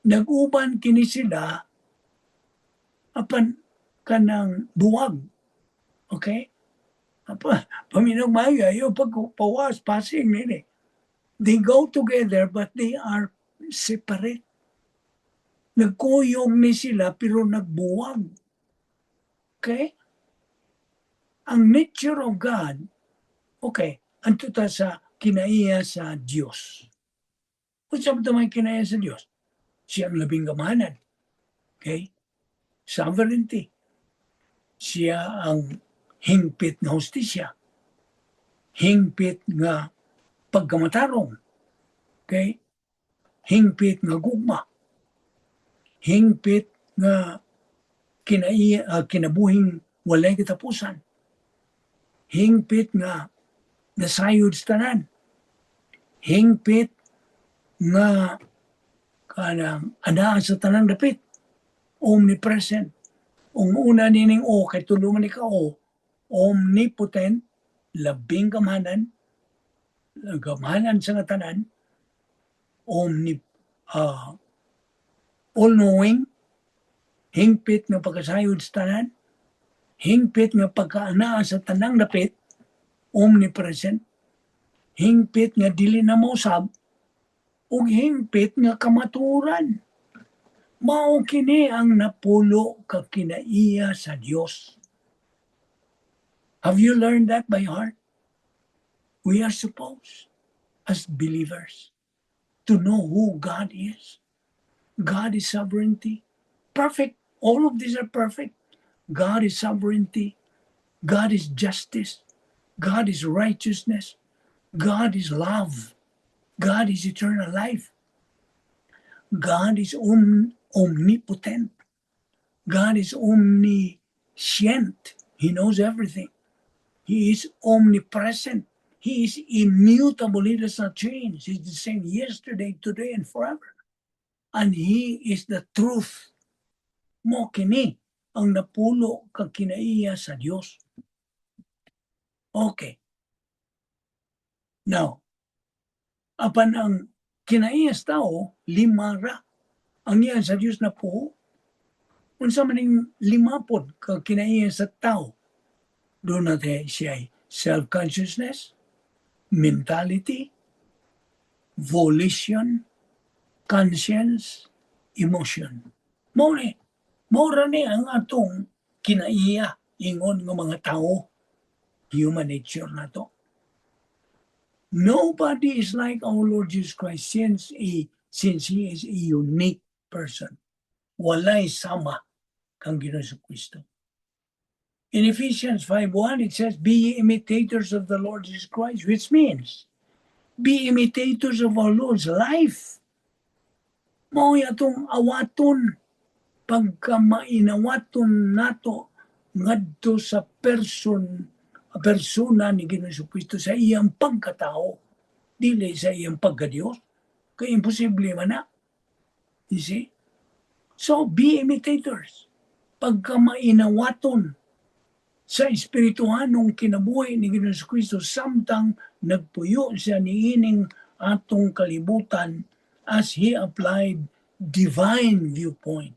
nag-uban kini sila, apan kanang buwag. Okay? Apa, paminaw maayo, ayo pag pawas, passing nini. They go together, but they are separate. Nagkuyog ni sila pero nagbuwag. Okay? Ang nature of God, okay, anto ta sa kinaiya sa Dios. Unsa man may kinaiya sa Dios? Siya ang labing gamhanan. Okay? Sovereignty. Siya ang hingpit nga hustisya. Hingpit nga pagkamatarong. Okay? Hingpit nga gugma. Hingpit nga kinaiya, kinabuhing walay katapusan. Hingpit nga nasayod sa tanan. Hingpit nga kanang anaa sa tanang dapit. Omnipresent. Ang una nining O, kay tulo man ni ka O, omnipotent, labing gamhanan, gamhanan sa nga tanan, all-knowing, hingpit nga pagkasayod sa tanan, hingpit nga pagkaanaa sa tanang dapit, omnipresent, hingpit nga dili na mausab, ug hingpit nga kamatuoran. Mao kini ang napulo ka kinaiya sa Dios. Have you learned that by heart? We are supposed, as believers, to know who God is. God is sovereignty. Perfect. All of these are perfect. God is sovereignty. God is justice. God is righteousness. God is love. God is eternal life. God is omnipotent. God is omniscient. He knows everything. He is omnipresent. He is immutable. He does not change. He's the same yesterday, today, and forever. And He is the truth. Mao kini ang napulo ka kinaiya sa Dios. Okay. Now, apan ang kinaiya sa tao, lima ra. Ang iya sa Dios na po, unsa man ning lima pod ka kinaiya sa tao? Duna natin siya self-consciousness, mentality, volition, conscience, emotion. Mao ni, mao ra ni ang atong kinaiya ingon ng mga tao. Human nature na to. Nobody is like our Lord Jesus Christ since he is a unique person. Walay sama kang Ginoong Kristo. In Ephesians 5:1, it says, "Be ye imitators of the Lord Jesus Christ," which means, be imitators of our Lord's life. Mao atong awaton pagka mainawaton nato ngadto sa persona ni Ginoong Kristo sa iyang pagkatao, dili sa iyang pagkadiyos. Kay imposible man na. You see? So, be imitators. Pagka mainawaton sa espirituhanong kinabuhi ni Ginoong Kristo samtang nagpuyo siya niining atong kalibutan as he applied divine viewpoint,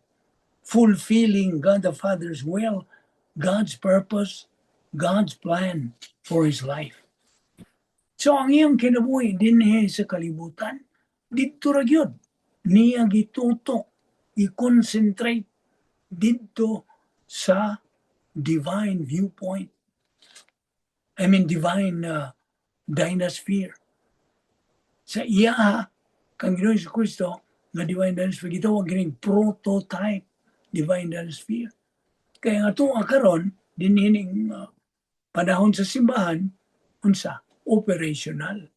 fulfilling God the Father's will, God's purpose, God's plan for his life. So ang iyang kinabuhi dinhi sa kalibutan, didto ra gyud niya gitutok, i-concentrate didto sa divine viewpoint. I mean, divine dynasphere. Sa iya kang Ginoong Kristo nga divine dynasphere, gitawag kining prototype divine dynasphere. Kaya nga ito karon dinihining panahon sa simbahan, unsa? Operational.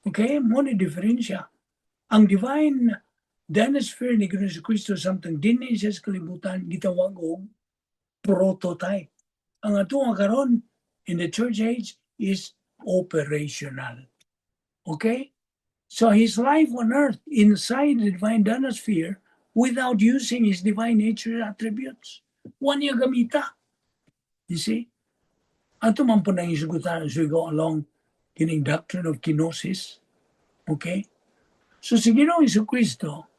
Okay? Mao ni diferensya. Ang divine dynasphere ni Ginoong Kristo samtang dinhi siya sa kalibutan gitawag og prototype. Ang ato nga karon in the church age is operational. Okay? So his life on earth inside the divine dynasphere without using his divine nature attributes. Wa niya gamita. You see? Ato man po nang isugutan as we go along kining doctrine of kenosis. Okay? So si Ginoong Kristo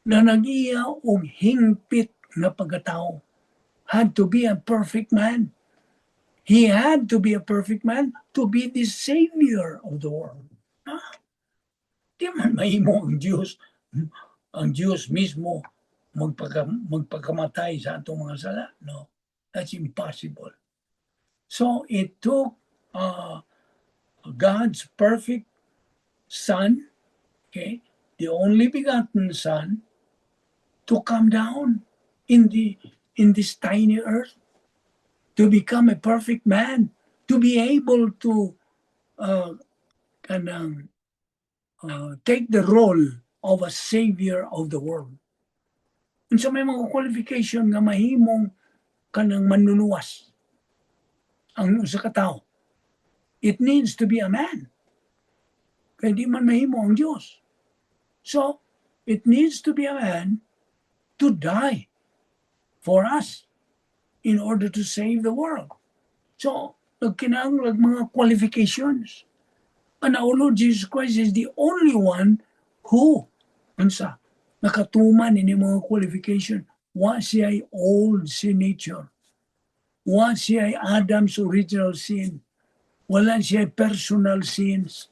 na nag-iya og hingpit nga pagkatao had to be a perfect man. He had to be a perfect man to be the savior of the world. Ah, di man mahimo ang Diyos mismo magpakamatay sa atong mga sala. No, that's impossible. So it took God's perfect Son, okay, the only begotten Son, to come down in this tiny earth, to become a perfect man, to be able to kanang take the role of a savior of the world. Unsa may mga qualification nga mahimong kanang manluluwas ang usa ka tawo? It needs to be a man. Kaya di man mahimo ang Diyos. So, it needs to be a man to die for us in order to save the world. So, nagkinahanglan mga qualifications. And our Lord Jesus Christ is the only one who, unsa, nakatuman ini mga qualification. Wa siya old sin nature. Wa siya Adam's original sin. Wala siya personal sins.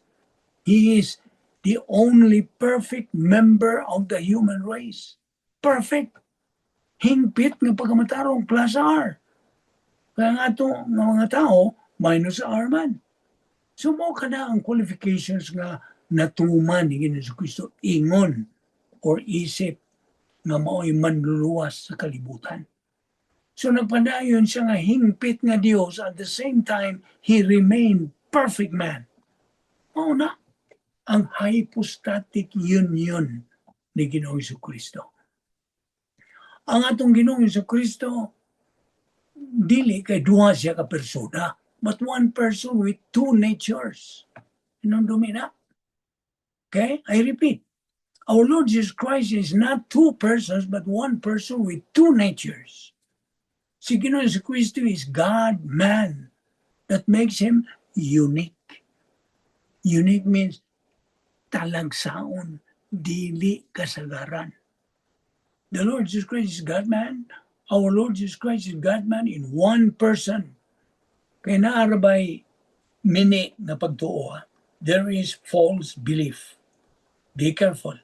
He is the only perfect member of the human race. Perfect. Hingpit nga pagkamatarong plus R. Kaya nga ito, nga mga tao, minus R man. So mao kana ang qualifications nga natuman ni Ginoong Kristo ingon or isip nga mao'y manluluwas sa kalibutan. So nagpadayon siya nga hingpit nga Dios, at the same time he remained perfect man. Mao na ang hypostatic union ni Ginoong Kristo. Ang atong Ginoong Kristo dili kay duha siya ka persona, but one person with two natures. Hinumdumi na. Okay? I repeat. Our Lord Jesus Christ is not two persons, but one person with two natures. Si Ginoong Kristo is God man. That makes him unique. Unique means talagsaon, dili kasagaran. The Lord Jesus Christ is God man. Our Lord Jesus Christ is God man in one person. Kay naa ra bay mini nga pagtuo, ha? There is false belief. Be careful.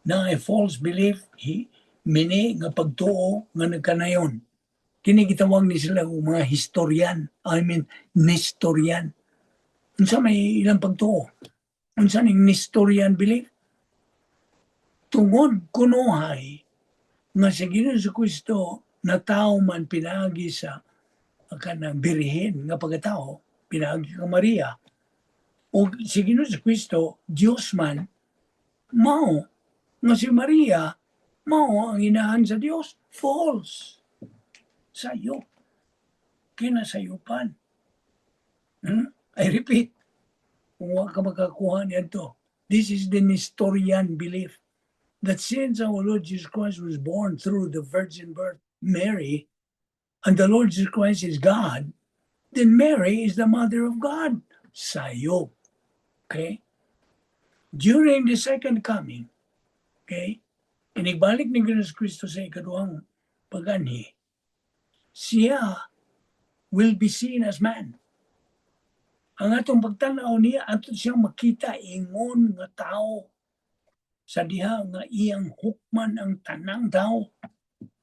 Naay false belief, mini nga pagtuo nga nagkanayon. Kini gitawag ni sila og mga historian, I mean Nestorian. Unsa may ilang pagtuo? Unsa ning Nestorian belief? Tungod kunuhay nga si Ginoong Kristo na tao man pinaagi sa kanang birhen nga pagkatao, pinaagi kang Maria, o si Ginoong Kristo Dios man, mao nga si Maria mao ang inahan sa Dios. False. Sayop. Kinasayupan. I repeat, kung wa ka makakuha niyanto, this is the Nestorian belief that since our Lord Jesus Christ was born through the virgin birth, Mary, and the Lord Jesus Christ is God, then Mary is the mother of God. Sayop. Okay? During the second coming, okay, inigbalik ni Jesus Kristo sa ikaduhang paganhi, siya will be seen as man. Ang atong pagtanaw niya, ato siyang makita ingon nga tao sa diha nga iyang hukman ang tanang tao.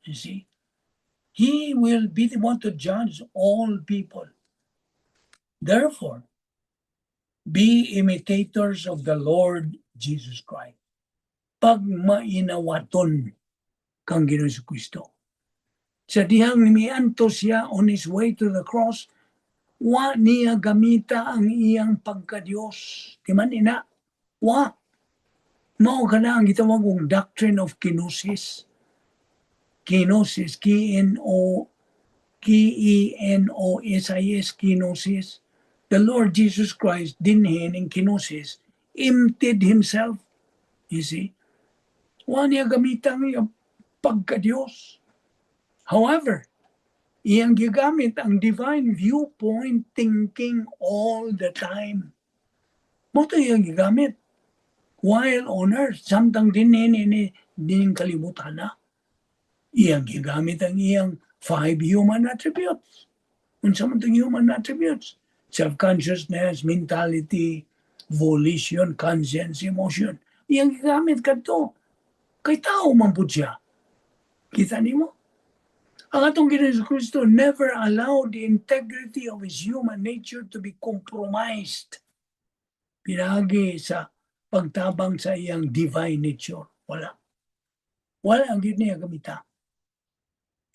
You see? He will be the one to judge all people. Therefore, be imitators of the Lord Jesus Christ. Pagmainawaton kang Ginoong Kristo. Sa dihang mianto siya on his way to the cross, wa niya gamita ang iyang pagka-Diyos. Di man ina? Wa. Mao kana ang gitawag og doctrine of kenosis. Kenosis, K-N-O, K-E-N-O-S-I-S, kenosis. The Lord Jesus Christ dinhin in kenosis, emptied himself. You see? Wa niya gamita ang iyang pagka-Diyos. However, iyang gigamit ang divine viewpoint thinking all the time. Mao to iyang gigamit while on earth, samtang dinhin ini dining kalibutan na. Iyang gigamit ang iyang five human attributes. Unsa man tong human attributes? Self-consciousness, mentality, volition, conscience, emotion. Iyang gigamit kadto. Kay tao man pud siya. Kita nimo? Ang atong Ginoong Kristo never allowed the integrity of his human nature to be compromised. Pinaagi sa pagtabang sa iyang divine nature. Wala. Wala ang gyud niya gamita.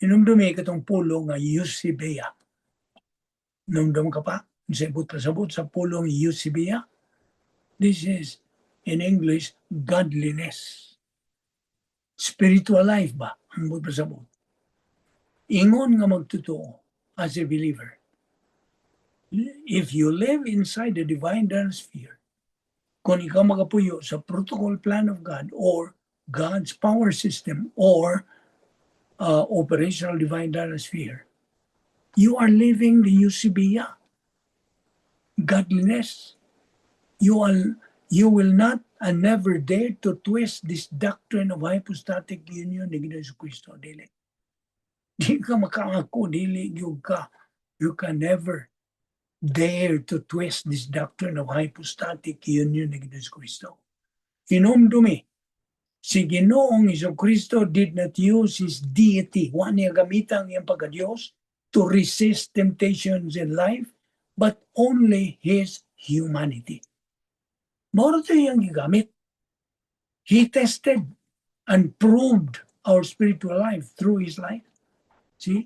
Inumdumi katong pulong nga eusebeia. Numdum ka pa? Sa ibot pasabot sa pulong eusebeia. This is, in English, godliness. Spiritual life ba? Ang buot pasabot. Ingon nga magtotoo as a believer. If you live inside the divine sphere, kung ikaw makapuyo sa protocol plan of God or God's power system or operational divine data sphere, you are living the eusebeia, godliness. You will not and never dare to twist this doctrine of hypostatic union ni Ginoong Kristo. Dili. Di ka makaako, dili gyud ka. You can never dare to twist this doctrine of hypostatic union ni Ginoong Kristo. Hinumdumi, si Ginoong Kristo did not use his deity, wa niya gamitan ang iyang pagka-Diyos to resist temptations in life, but only his humanity. Mao to iyang gigamit. He tested and proved our spiritual life through his life. See?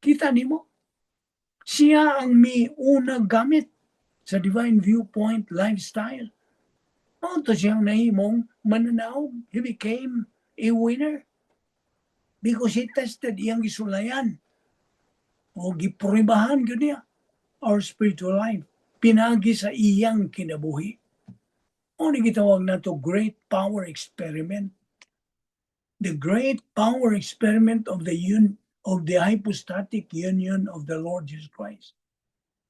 Kita nimo? Siya ang miunang gamit sa divine viewpoint lifestyle. Mao to siyang nahimong mananaog. He became a winner because he tested, iyang gisulayan o gipruibahan gyud niya our spiritual life pinagi sa iyang kinabuhi. Mao ni gitawag nato great power experiment. The great power experiment of the hypostatic union of the Lord Jesus Christ.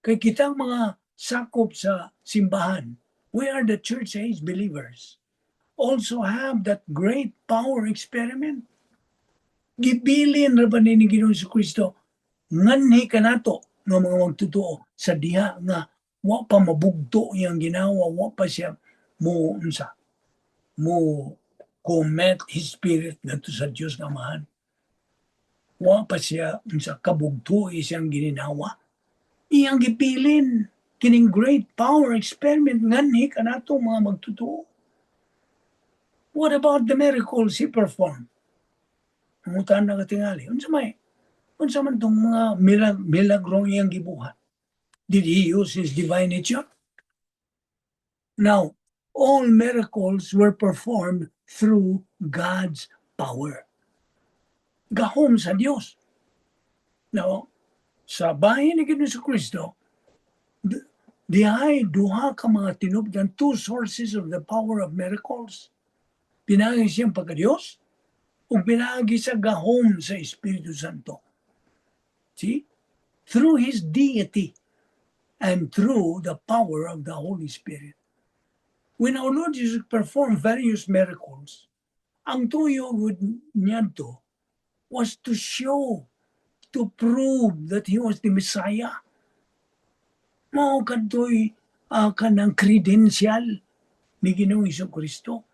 Kay kitang mga sakop sa simbahan, we are the church age believers, also have that great power experiment. Gibilin ra ba ni Ginoong Kristo nganhi kanato nga mga magtotoo sa diha nga wa pa mabugto iyang ginawa, wa pa siya mo unsa mo commit his spirit ngadto sa Dios nga Amahan. Wa pa siya unsa kabugto siyang gininawa. Iyang gibilin kining great power experiment nganhi kanato mga magtotoo. What about the miracles he performed? Mangutan na katingali. Unsa man tong mga milagrong iyang gibuhat? Did he use his divine nature? Now, all miracles were performed through God's power. Gahom sa Dios. Now, sa bahin ni Ginoong Kristo, dihay duha ka mga tinubdan, two sources of the power of miracles. Pinaagi siyang pagka-Diyos ug pinaagi sa gahom sa Espiritu Santo. See? Through His deity and through the power of the Holy Spirit. When our Lord Jesus performed various miracles, ang tuyo gud niadto was to show, to prove that He was the Messiah. Mao kadto'y kanang credential ni Ginoong Kristo.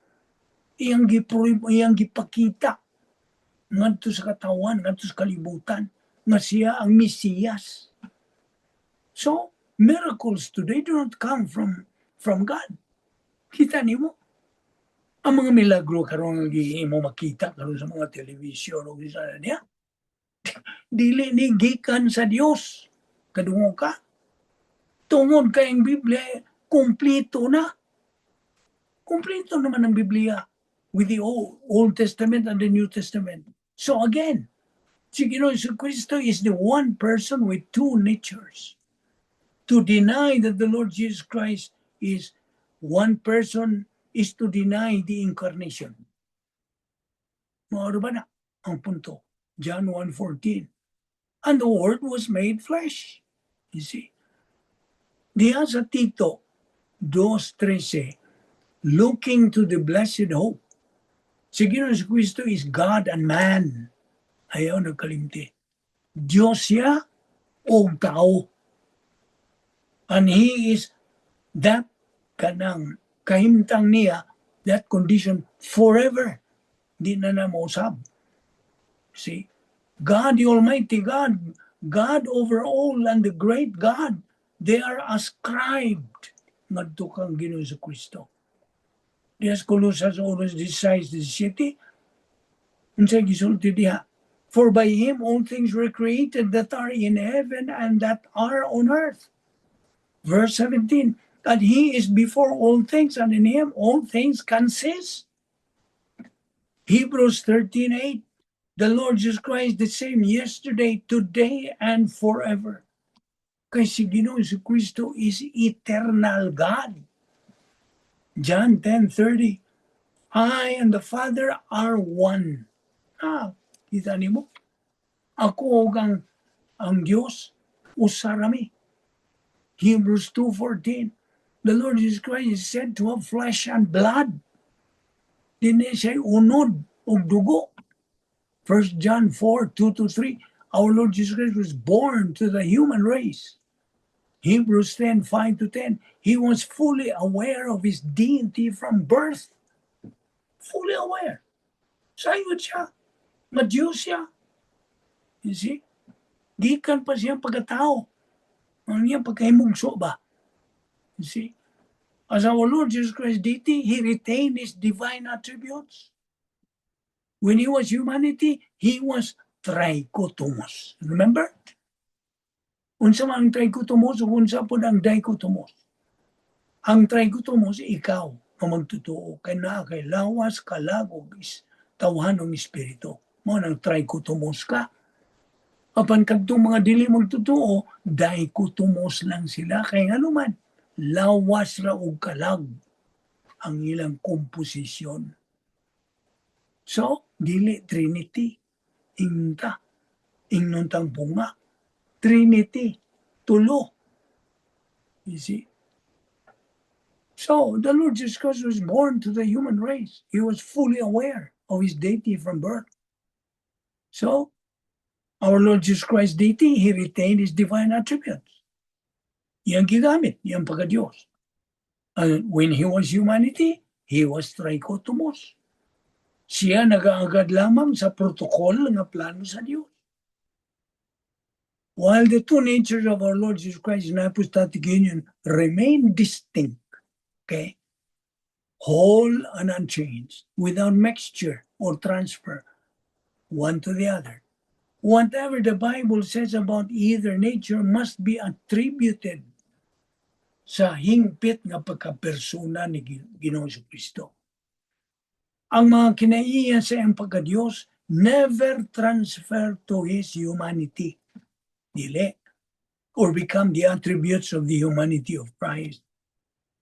Iyang giprove, iyang gipakita ngadto sa katawan, ngadto sa kalibutan nga siya ang Mesiyas. So, miracles today do not come from God. Kita nimo? Ang mga milagro karon nga gihimo makita karon sa mga television o sa niya. Dili ni gikan sa Dios. Kadungog ka? Tungod kay ang Biblia, kumplito na. Kumplito naman ang Biblia with the Old Testament and the New Testament. So again, si Ginoong Kristo is the one person with two natures. To deny that the Lord Jesus Christ is one person is to deny the incarnation. Mao ba na ang punto? John 1:14. And the Word was made flesh. You see? Diha sa Tito 2:13, looking to the blessed hope. Si Ginoong Kristo is God and man. Ayaw nagkalimti. Diyos siya o tao. And He is that kanang kahimtang niya, that condition forever. Di na na mausab. See? God, the Almighty God, God over all and the great God, they are ascribed ngadto kang Ginoong Kristo. Diha sa Colosas 1:16, unsay gisulti diha? For by Him all things were created that are in heaven and that are on earth. Verse 17, that He is before all things and in Him all things consist. Hebrews 13:8, the Lord Jesus Christ the same yesterday, today, and forever. Kay si Ginoong Kristo is eternal God. John 10:30, I and the Father are one. Ah, kita nimo? Ako ug ang Dios usa rami. Hebrews 2:14, the Lord Jesus Christ is said to have flesh and blood. Dili siya unod ug dugo. 1 John 4:2 to 3, our Lord Jesus Christ was born to the human race. Hebrews 10:5 to 10, He was fully aware of His deity from birth. Fully aware. Sayod siya. Ma-Diyos siya. You see? Gikan pa siyang pagkatao. Ang iyang pagkahimugso ba? You see? As our Lord Jesus Christ deity, He retained His divine attributes. When He was humanity, He was trichotomos. Remember? Unsa man ang trichotomos o unsa pod ang dichotomos? Ang trichotomos, ikaw ang magtotoo. Kay naa kay lawas, kalag, ug is tawhanong espiritu. Mao nang trichotomos ka. Apan kadtong mga dili magtotoo, dichotomos lang sila. Kay ngano man, lawas ra og kalag ang ilang komposisyon. So, dili Trinity. Ingta. Ingnon tang bunga. Trinity. Tulo. You see? So, the Lord Jesus Christ was born to the human race. He was fully aware of His deity from birth. So, our Lord Jesus Christ deity, He retained His divine attributes. Iyang gigamit, iyang pagka-Diyos. And when He was humanity, He was trichotomos. Siya nagaagad lamang sa protocol nga plano sa Diyos. While the two natures of our Lord Jesus Christ in hypostatic union remain distinct, okay, whole and unchanged, without mixture or transfer, one to the other. Whatever the Bible says about either nature must be attributed sa hingpit nga pagkapersona ni Ginoong Kristo. Ang mga kinaiya sa iyang pagka-Diyos never transfer to His humanity. Dili. Or become the attributes of the humanity of Christ.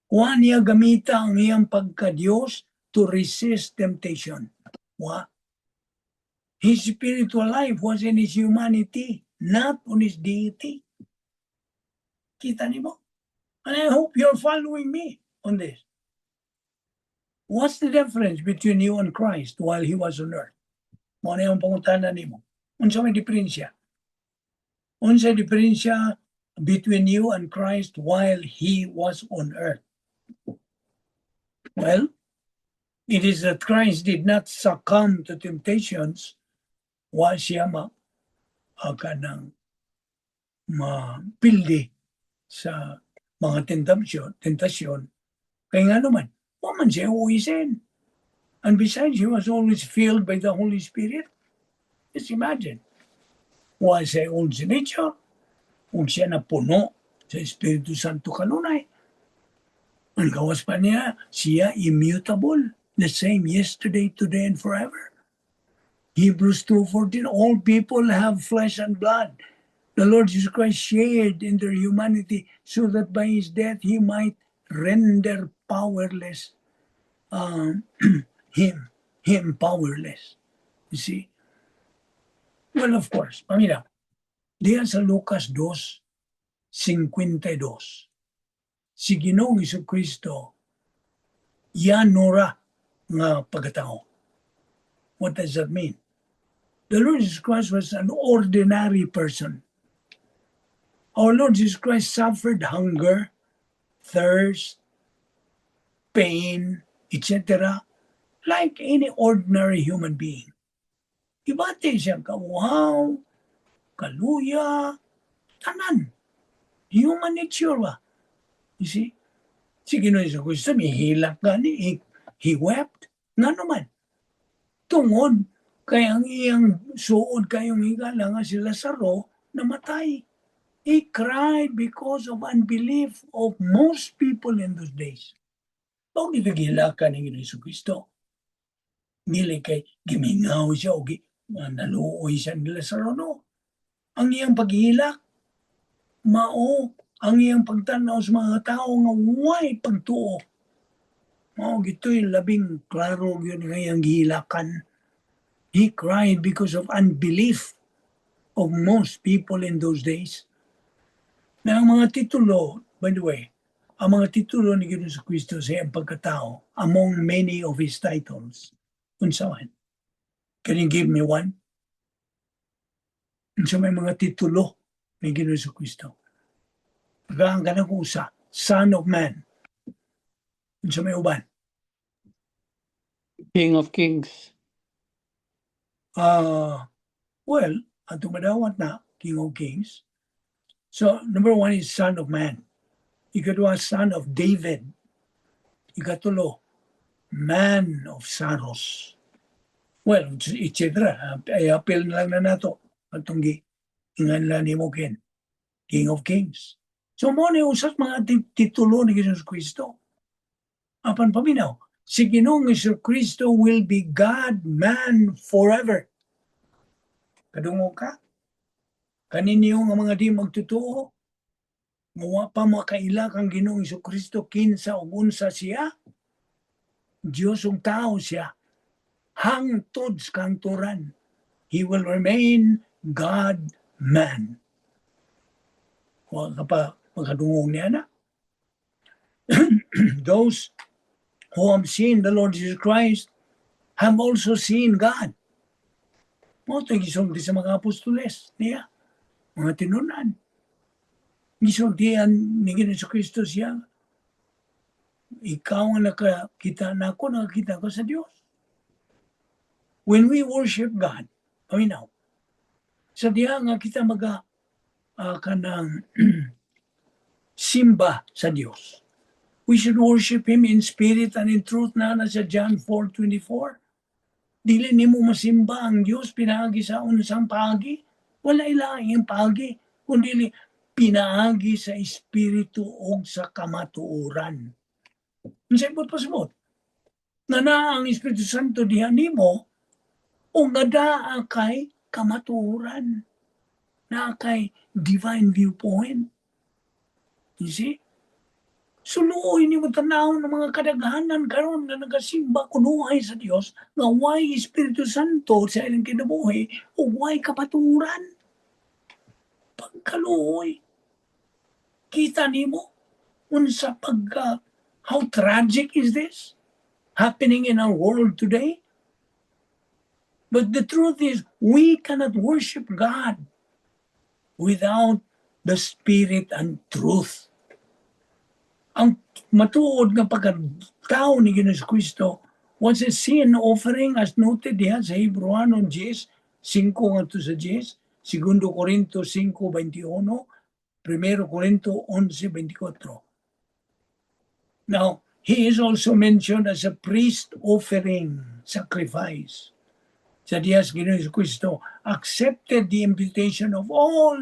Wa niya gamita ang iyang pagka-Diyos to resist temptation. Wa. His spiritual life was in His humanity, not on His deity. Kita nimo? And I hope you're following me on this. What's the difference between you and Christ while He was on earth? Mao na yung pangutana nimo. Unsa may diferensya? Unsa diferensya between you and Christ while He was on earth? Well, it is that Christ did not succumb to temptations. Wa siya ma kanang mapildi sa mga tentasyon. Kay ngano man, wa man siya uwisin. And besides, he was always filled by the Holy Spirit. Just imagine. Wa siya old nature, ug siya na puno sa Espiritu Santo kanunay. Ang gawas pa niya, siya immutable, the same yesterday, today, and forever. Hebrews 2:14, all people have flesh and blood. The Lord Jesus Christ shared in their humanity so that by his death he might render powerless him powerless. You see? Well, of course, pamina, diyan sa Lucas 2:52, si Ginoong Kristo yanura nga pagkatao. What does that mean? The Lord Jesus Christ was an ordinary person. Our Lord Jesus Christ suffered hunger, thirst, pain, etc., like any ordinary human being. Ibati siya kauhaw, kaluya, tanan. Human nature ba? You see? Si Ginoong Kristo, mihilak gani, he wept. Nga naman, tungod kay ang iyang suod kayong higala nga si Lazaro namatay. He cried because of unbelief of most people in those days. Mao gito gihilakan ni Ginoong Kristo. Dili kay gimingaw siya o naluoy siya ni Lazaro, no. Ang iyang paghilak, mao ang iyang pagtanaw sa mga tao nga way pagtuo. Mao gito'y labing klaro yun nga iyang gihilakan. He cried because of unbelief of most people in those days. Na ang mga titulo, by the way, ang mga titulo ni Ginoong Kristo sa iyang pagkatao, among many of his titles, unsa man? Can you give me one? Unsa may mga titulo ni Ginoong Kristo? Pagkaan ka na kung usa, Son of Man. Unsa may uban? King of Kings. Well, atong madawat na, King of Kings. So, number one is Son of Man. Ikadua, Son of David. Ikatulo, Man of Sorrows. Well, etc. Ay, apil na lang na nato. Atong gi, ingan lang ni mo Ken. King of Kings. So, mo ni usas mga titulo ni Jesus Kristo. Apan paminaw, si Ginoong Kristo will be God, man forever. Kadungog ka? Kaninyo nga mga di magtotoo, nga wa pa makaila kang Ginoong Kristo kinsa ug unsa siya, Diyos ug tao siya. Hangtod sa kahangturan. He will remain God man. Wa ka pa makadungog niya na. Those who have seen the Lord Jesus Christ have also seen God. Mao ito gisulti sa mga apostoles niya, mga tinunan. Gisultian ni Ginoong Kristo siya, "Ikaw ang nakakita na ako, nakakita ko sa Diyos." When we worship God, paminaw, sa diha nga kita maga kanang simba sa Diyos. We should worship Him in spirit and in truth na sa John 4:24. Dili nimo masimba ang Diyos pinaagi sa unsang paagi. Wala ilaing paagi, kundi pinaagi sa espiritu o sa kamatuoran. Unsay buot pasabot? Nga naa ang Espiritu Santo diha nimo o nga daa kay kamatuoran. Naa kay divine viewpoint. You see? Suluoy nimo tanaw ng mga kadaghanan karon nga nagasimba kunuhay sa Dios nga way Espiritu Santo sa ilang kinabuhi o way kamatuoran. Pagkaluoy. Kita nimo unsa pagka how tragic is this happening in our world today? But the truth is, we cannot worship God without the Spirit and truth. Ang matuod nga pagkatao ni Ginoong Kristo was a sin offering as noted diha sa Hebreano 10, 5 ngadto sa 10, 2 Corinto 5:21, 1 Corinto 11:24. Now, he is also mentioned as a priest offering sacrifice. Sa diha si Ginoong Kristo accepted the imputation of all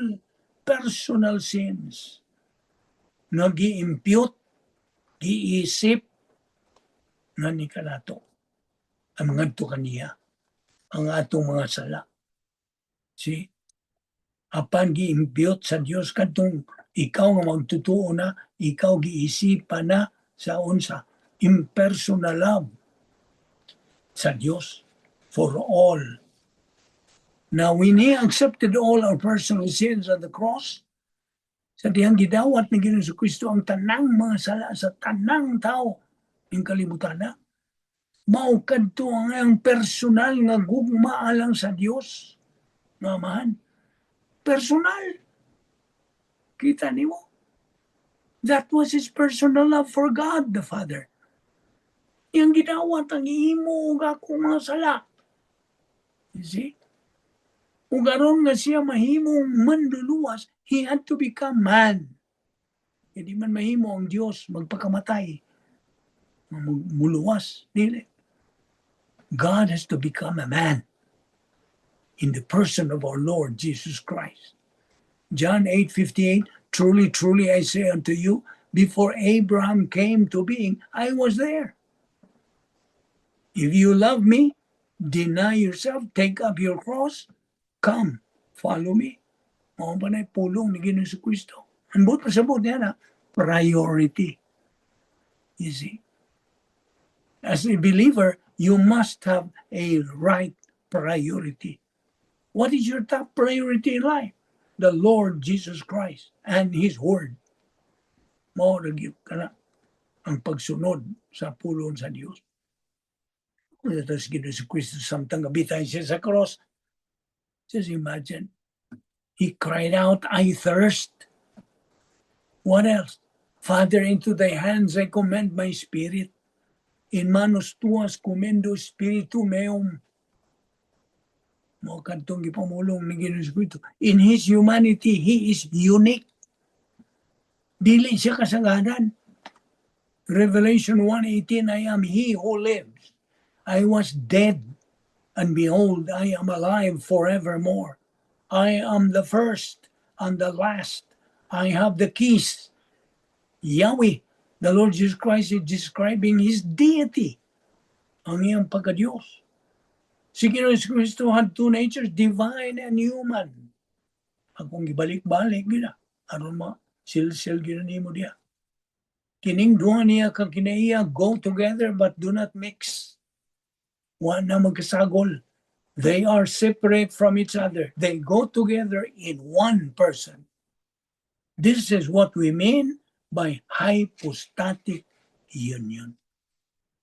personal sins nga gi-impute, giisip nga ni kanato ang ngadto kaniya ang atong mga sala. See? Apan gi-impute sa Dios kadtong ikaw nga magtutuo na, ikaw giisipan na sa unsa impersonal love sa Dios for all. Now, when He accepted all our personal sins on the cross, sa dihang gidawat ni Ginoong Kristo ang tanang mga sala sa tanang tao ning kalibutan na, mao kadto ang personal nga gugma alang sa Dios nga Amahan. Personal. Kita nimo? That was his personal love for God the Father. Iyang gidawat ang imo ug akong mga sala. You see? Ug aron nga siya mahimong manluluwas, he had to become man. Hindi man mahimo ang Dios magpakamatay. Muluwas. Dili. God has to become a man in the person of our Lord Jesus Christ. John 8:58, "Truly, truly, I say unto you, before Abraham came to being, I was there." If you love me, deny yourself, take up your cross, come, follow me. Mao ba na pulong ni Ginoong Kristo? Ang buot pasabot niya na, priority. You see? As a believer, you must have a right priority. What is your top priority in life? The Lord Jesus Christ and His Word. Mao ra gyud kana ang pagsunod sa pulong sa Dios. Tapos Ginoong Kristo samtang gabitay siya sa cross. Just imagine. He cried out, "I thirst." What else? "Father, into thy hands I commend my spirit." "In manos tuas commendo spiritum meum." Mao kadtong gipamulong ni Ginoong Kristo. In His humanity, He is unique. Dili siya kasagaran. Revelation 1:18, "I am He who lives. I was dead, and behold, I am alive forevermore. I am the first and the last. I have the keys." Yahweh, the Lord Jesus Christ is describing His deity, ang iyang pagka-Diyos. Si Ginoong Kristo had two natures, divine and human. Akong gibalik-balik gina. Aron ma silsil gina nimo diya. Kining duha niya ka kinaiya go together but do not mix. Wa na magkasagol. They are separate from each other. They go together in one person. This is what we mean by hypostatic union.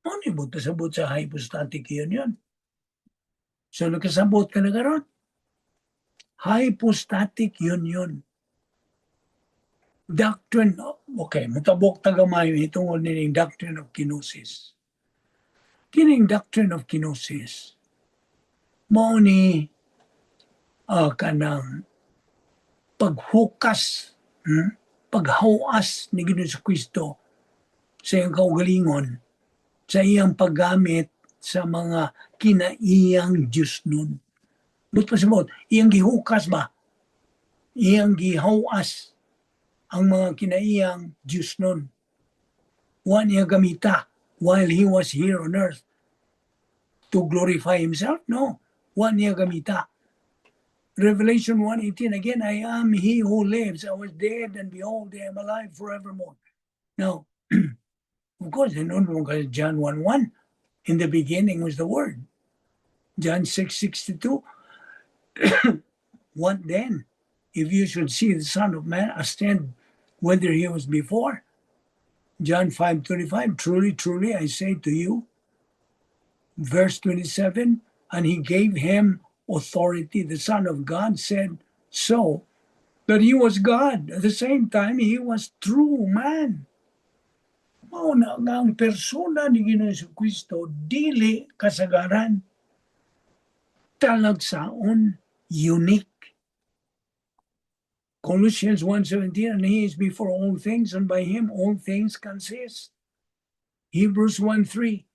Ano yung sabot sa hypostatic union? So nakasabot ka na karon? Hypostatic union. Doctrine, okay, mutabok ta gamay itungod nining doctrine of kenosis. Kining doctrine of kenosis, mao ni kanang paghukas, paghawas ni Ginoong Kristo sa iyang kaugalingon, sa iyang paggamit sa mga kinaiyang Diyos nun. Buot pasabot, iyang gihukas ba? Iyang gihawas ang mga kinaiyang Diyos nun. Wa niya gamita while he was here on earth to glorify himself? No. Wa niya gamita. Revelation 1:18 again, "I am he who lives. I was dead and behold, I am alive forevermore." Now, of course, hinuon mo kay John 1:1, "In the beginning was the Word." John 6:62, "What then if you should see the Son of Man ascend whither he was before?" John 5:25, "Truly, truly, I say to you." Verse 27, "And he gave him authority." The Son of God said so that he was God. At the same time, he was true man. Mao na nga ang persona ni Ginoong Kristo dili kasagaran. Talagsaon, unique. Colossians 1:17, "And he is before all things, and by him all things consist." Hebrews 1:3,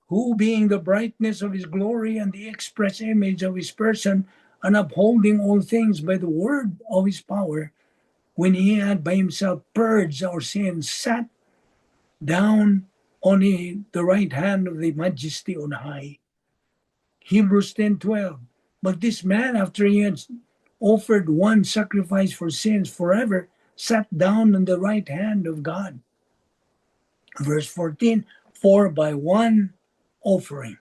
Who being the brightness of his glory and the express image of his person, and upholding all things by the word of his power, when he had by himself purged our sins, sat down on the right hand of the Majesty on high. Hebrews 10:12. But this man, after he had offered one sacrifice for sins forever, sat down on the right hand of God. Verse 14, for by one offering.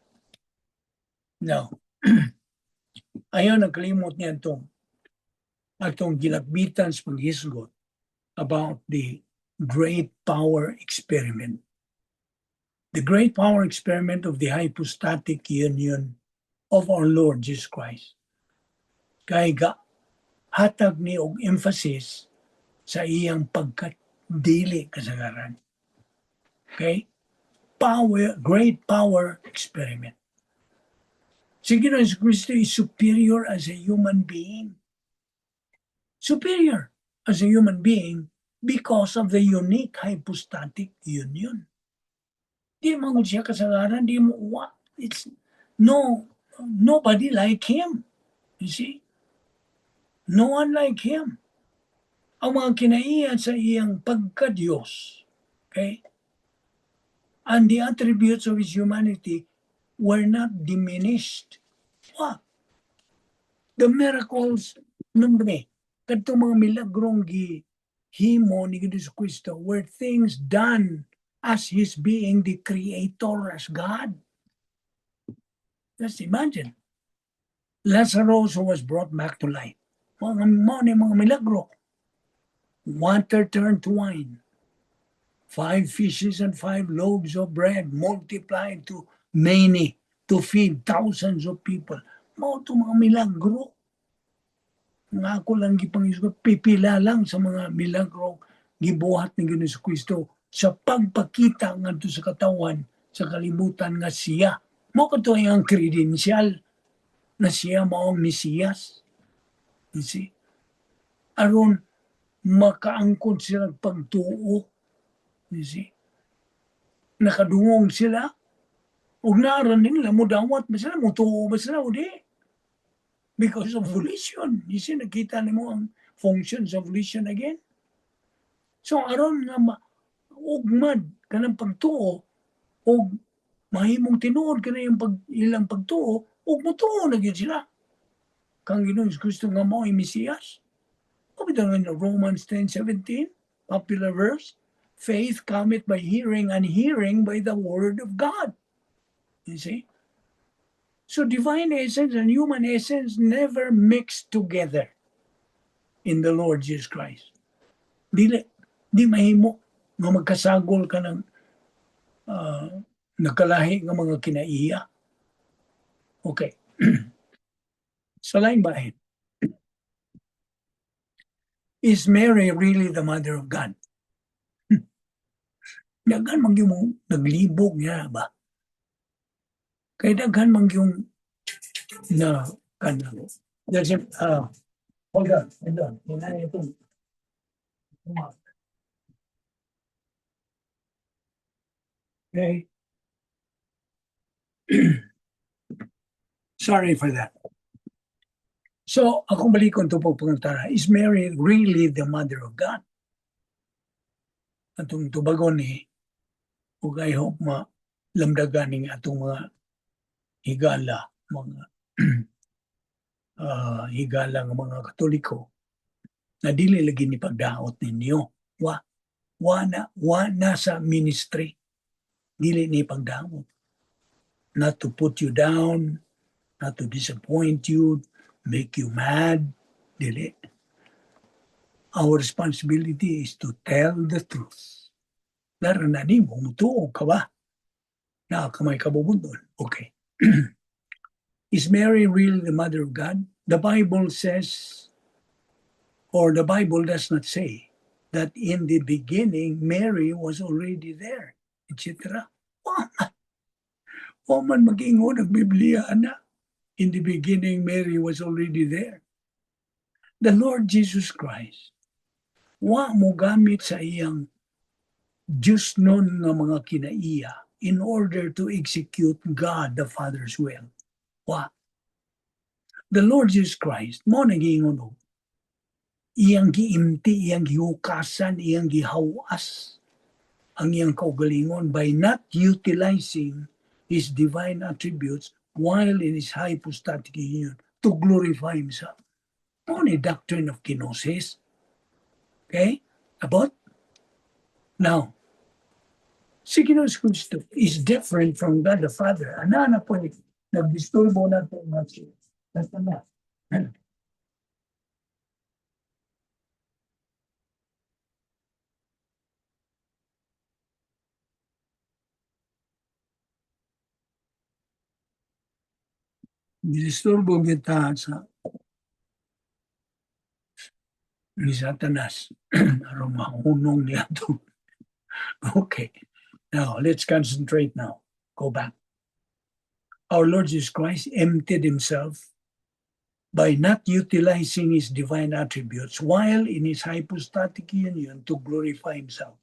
Now, ayaw nagkalimot niya itong atong gilakbitan sa paghisgot about the great power experiment. The great power experiment of the hypostatic union of our Lord Jesus Christ. Kay ga hatag ni og emphasis sa iyang pagkadili kasagaran. Okay? Power, great power experiment. Si Ginoong Kristo is superior as a human being. Superior as a human being because of the unique hypostatic union. Di man gud siya kasagaran, di mo what? It's no nobody like him. You see? No one like him. Ang mga kinaiya sa iyang pagka-Diyos, okay? And the attributes of his humanity were not diminished. What? The miracles nung kadtong mga milagrong gihimo ni Jesu Kristo were things done as his being the creator, as God. Just imagine. Lazarus, who was brought back to life. Mga mao ni mga milagro. Water turned to wine. Five fishes and five loaves of bread multiplied to many to feed thousands of people. Mao to mga milagro. Nga ako lang gipanghisgot, pipila lang sa mga milagro gibuhat ni Ginoong Kristo sa pagpakita ngadto sa katawan sa kalibutan nga siya. Mao kadto ang credential na siya mao ang Mesiyas. You see? Aron makaangkon sila pagtuo. You see? Nakadungog sila. Ug naaran nila, mudawat ba sila, mutuo ba sila, o di? Because of volition. You see, nakita nimo ang functions of volition again. So aron nga ma ugmad kanang pagtuo og mahimong tinuod kana yung pag, ilang pagtuo ug mutuo na gyud sila kang Ginoong Kristo nga mao ay Mesiyas. O bitaw nga Romans 10:17, popular verse, faith cometh by hearing and hearing by the word of God. You see? So divine essence and human essence never mixed together in the Lord Jesus Christ. Dili, di mahimo nga magkasagol ka ng nagkalahi nga mga kinaiya. Okay. Sa laing bahin, is Mary really the mother of God? Daghan man yung naglibog niya ba? Kay daghan man yung na kanang. There's a, hold on, hold on. Hinay itong. Okay. Sorry for that. So, akong balikon to po pangutana, is Mary really the mother of God? Atong tubagon ni, ug I hope ma lamdagan ning atong mga higala, mga higala nga mga Katoliko, na dili lagi ni pagdaot ninyo. Wa na sa ministry. Dili ni pagdaot. Not to put you down, not to disappoint you, make you mad. Dili. Our responsibility is to tell the truth. Laro na nimo, mutuo ka ba? Na kamay kabubundon. Okay. Is Mary really the mother of God? The Bible says, or the Bible does not say, that in the beginning Mary was already there, etc. Wa man mag-ingon ang Biblia na. In the beginning, Mary was already there. The Lord Jesus Christ, wa mo gamit sa iyang Diyos nun nga mga kinaiya. in order to execute God the Father's will. Wa. The Lord Jesus Christ, mao na giingon og iyang giimti, iyang gihukasan, iyang gihawas ang iyang kaugalingon by not utilizing his divine attributes while in his hypostatic union to glorify himself. Mao ni doctrine of kenosis. Okay? About? Now, si Ginoong Kristo is different from God the Father. Ana na po, nagdisturbo na ito nga si Satanas. Gidisturbo kita sa ni Satanas aron mahunong niya to. Okay. Now, let's concentrate now. Go back. Our Lord Jesus Christ emptied himself by not utilizing his divine attributes while in his hypostatic union to glorify himself.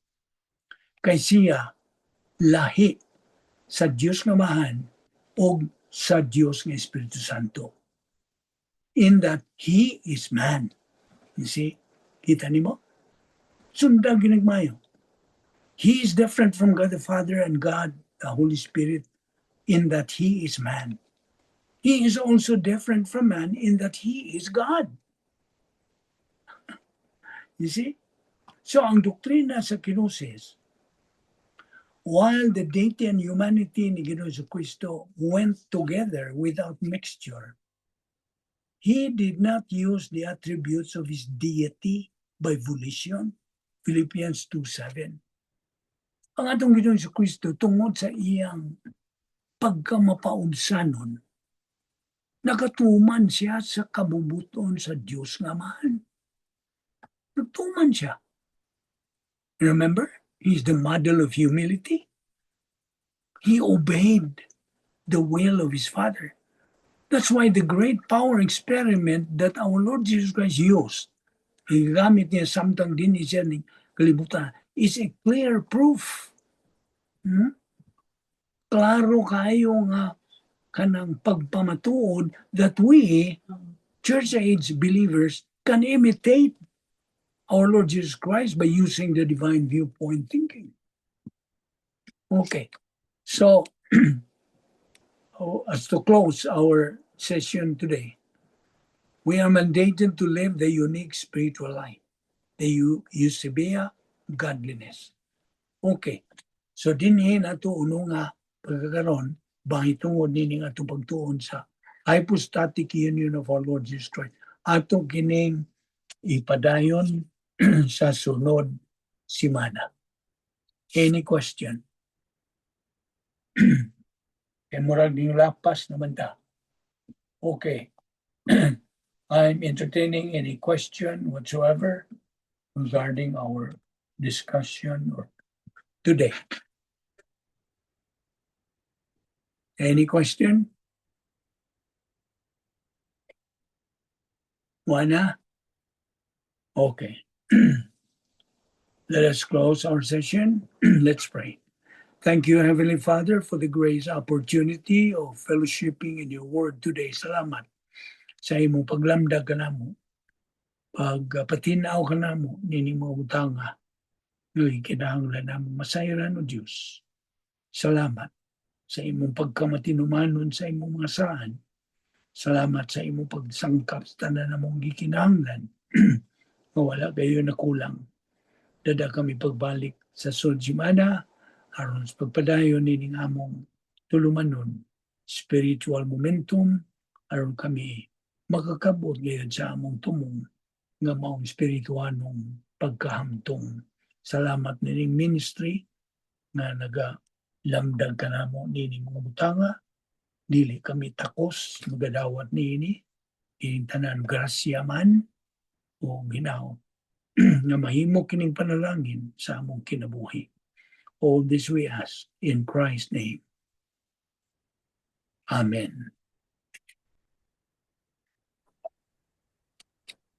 Kay siya lahi sa Dios nga Amahan og sa Dios nga Espiritu Santo. In that he is man. You see? Kita nimo? Sundag ginagmayo. He is different from God the Father and God the Holy Spirit in that he is man. He is also different from man in that he is God. You see? So ang doktrina sa kenosis, while the deity and humanity ni Ginoong Kristo went together without mixture, he did not use the attributes of his deity by volition. Philippians 2:7. Ang atong Ginoong Kristo, tungod sa iyang pagkamapaubsanon, nakatuman siya sa kabubut-on sa Dios nga Amahan. Nagtuman siya. Remember, he's the model of humility. He obeyed the will of his Father. That's why the great power experiment that our Lord Jesus Christ used, gigamit niya samtang dinhi siya ning kalibutan, is a clear proof. Klaro kayo nga kanang pagpamatuod that we, church age believers, can imitate our Lord Jesus Christ by using the divine viewpoint thinking. Okay, so as to close our session today, we are mandated to live the unique spiritual life, the Eusebeia godliness. Okay, so dinhi nato uno nga pagkakaron bahitungod nining atong pagtuon sa hypostatic union of our Lord Jesus Christ. Ato kining ipadayon sa sunod simana. Any question? Kay murag ning lapas naman ta. Okay. I'm entertaining any question whatsoever regarding our discussion or today. Any question? Wala? Okay. Let us close our session. Let's pray. Thank you, Heavenly Father, for the grace opportunity of fellowshipping in your word today. Salamat sa imong paglamdag kanamo, pagpatinaw kanamo, nini mga butanga, nga kinahanglan namo masayran o Diyos. Salamat sa imong pagkamatinumanon sa imong mga saan. Salamat sa imong pagsangkap sa tanan namong gikinahanglan nga wala kayo nakulang. Dada kami pagbalik sa sunod simana aron sa pagpadayon nining among tulumanon, spiritual momentum, aron kami makakabot ngayon sa among tumong nga maong spirituanong pagkahamtong. Salamat nining ministry nga naga lamdag kanamo nining mga butanga. Dili kami takos magadawat niini, ining tanan grasya man o Ginoo nga mahimo kining panalangin sa among kinabuhi. All this we ask in Christ's name. Amen.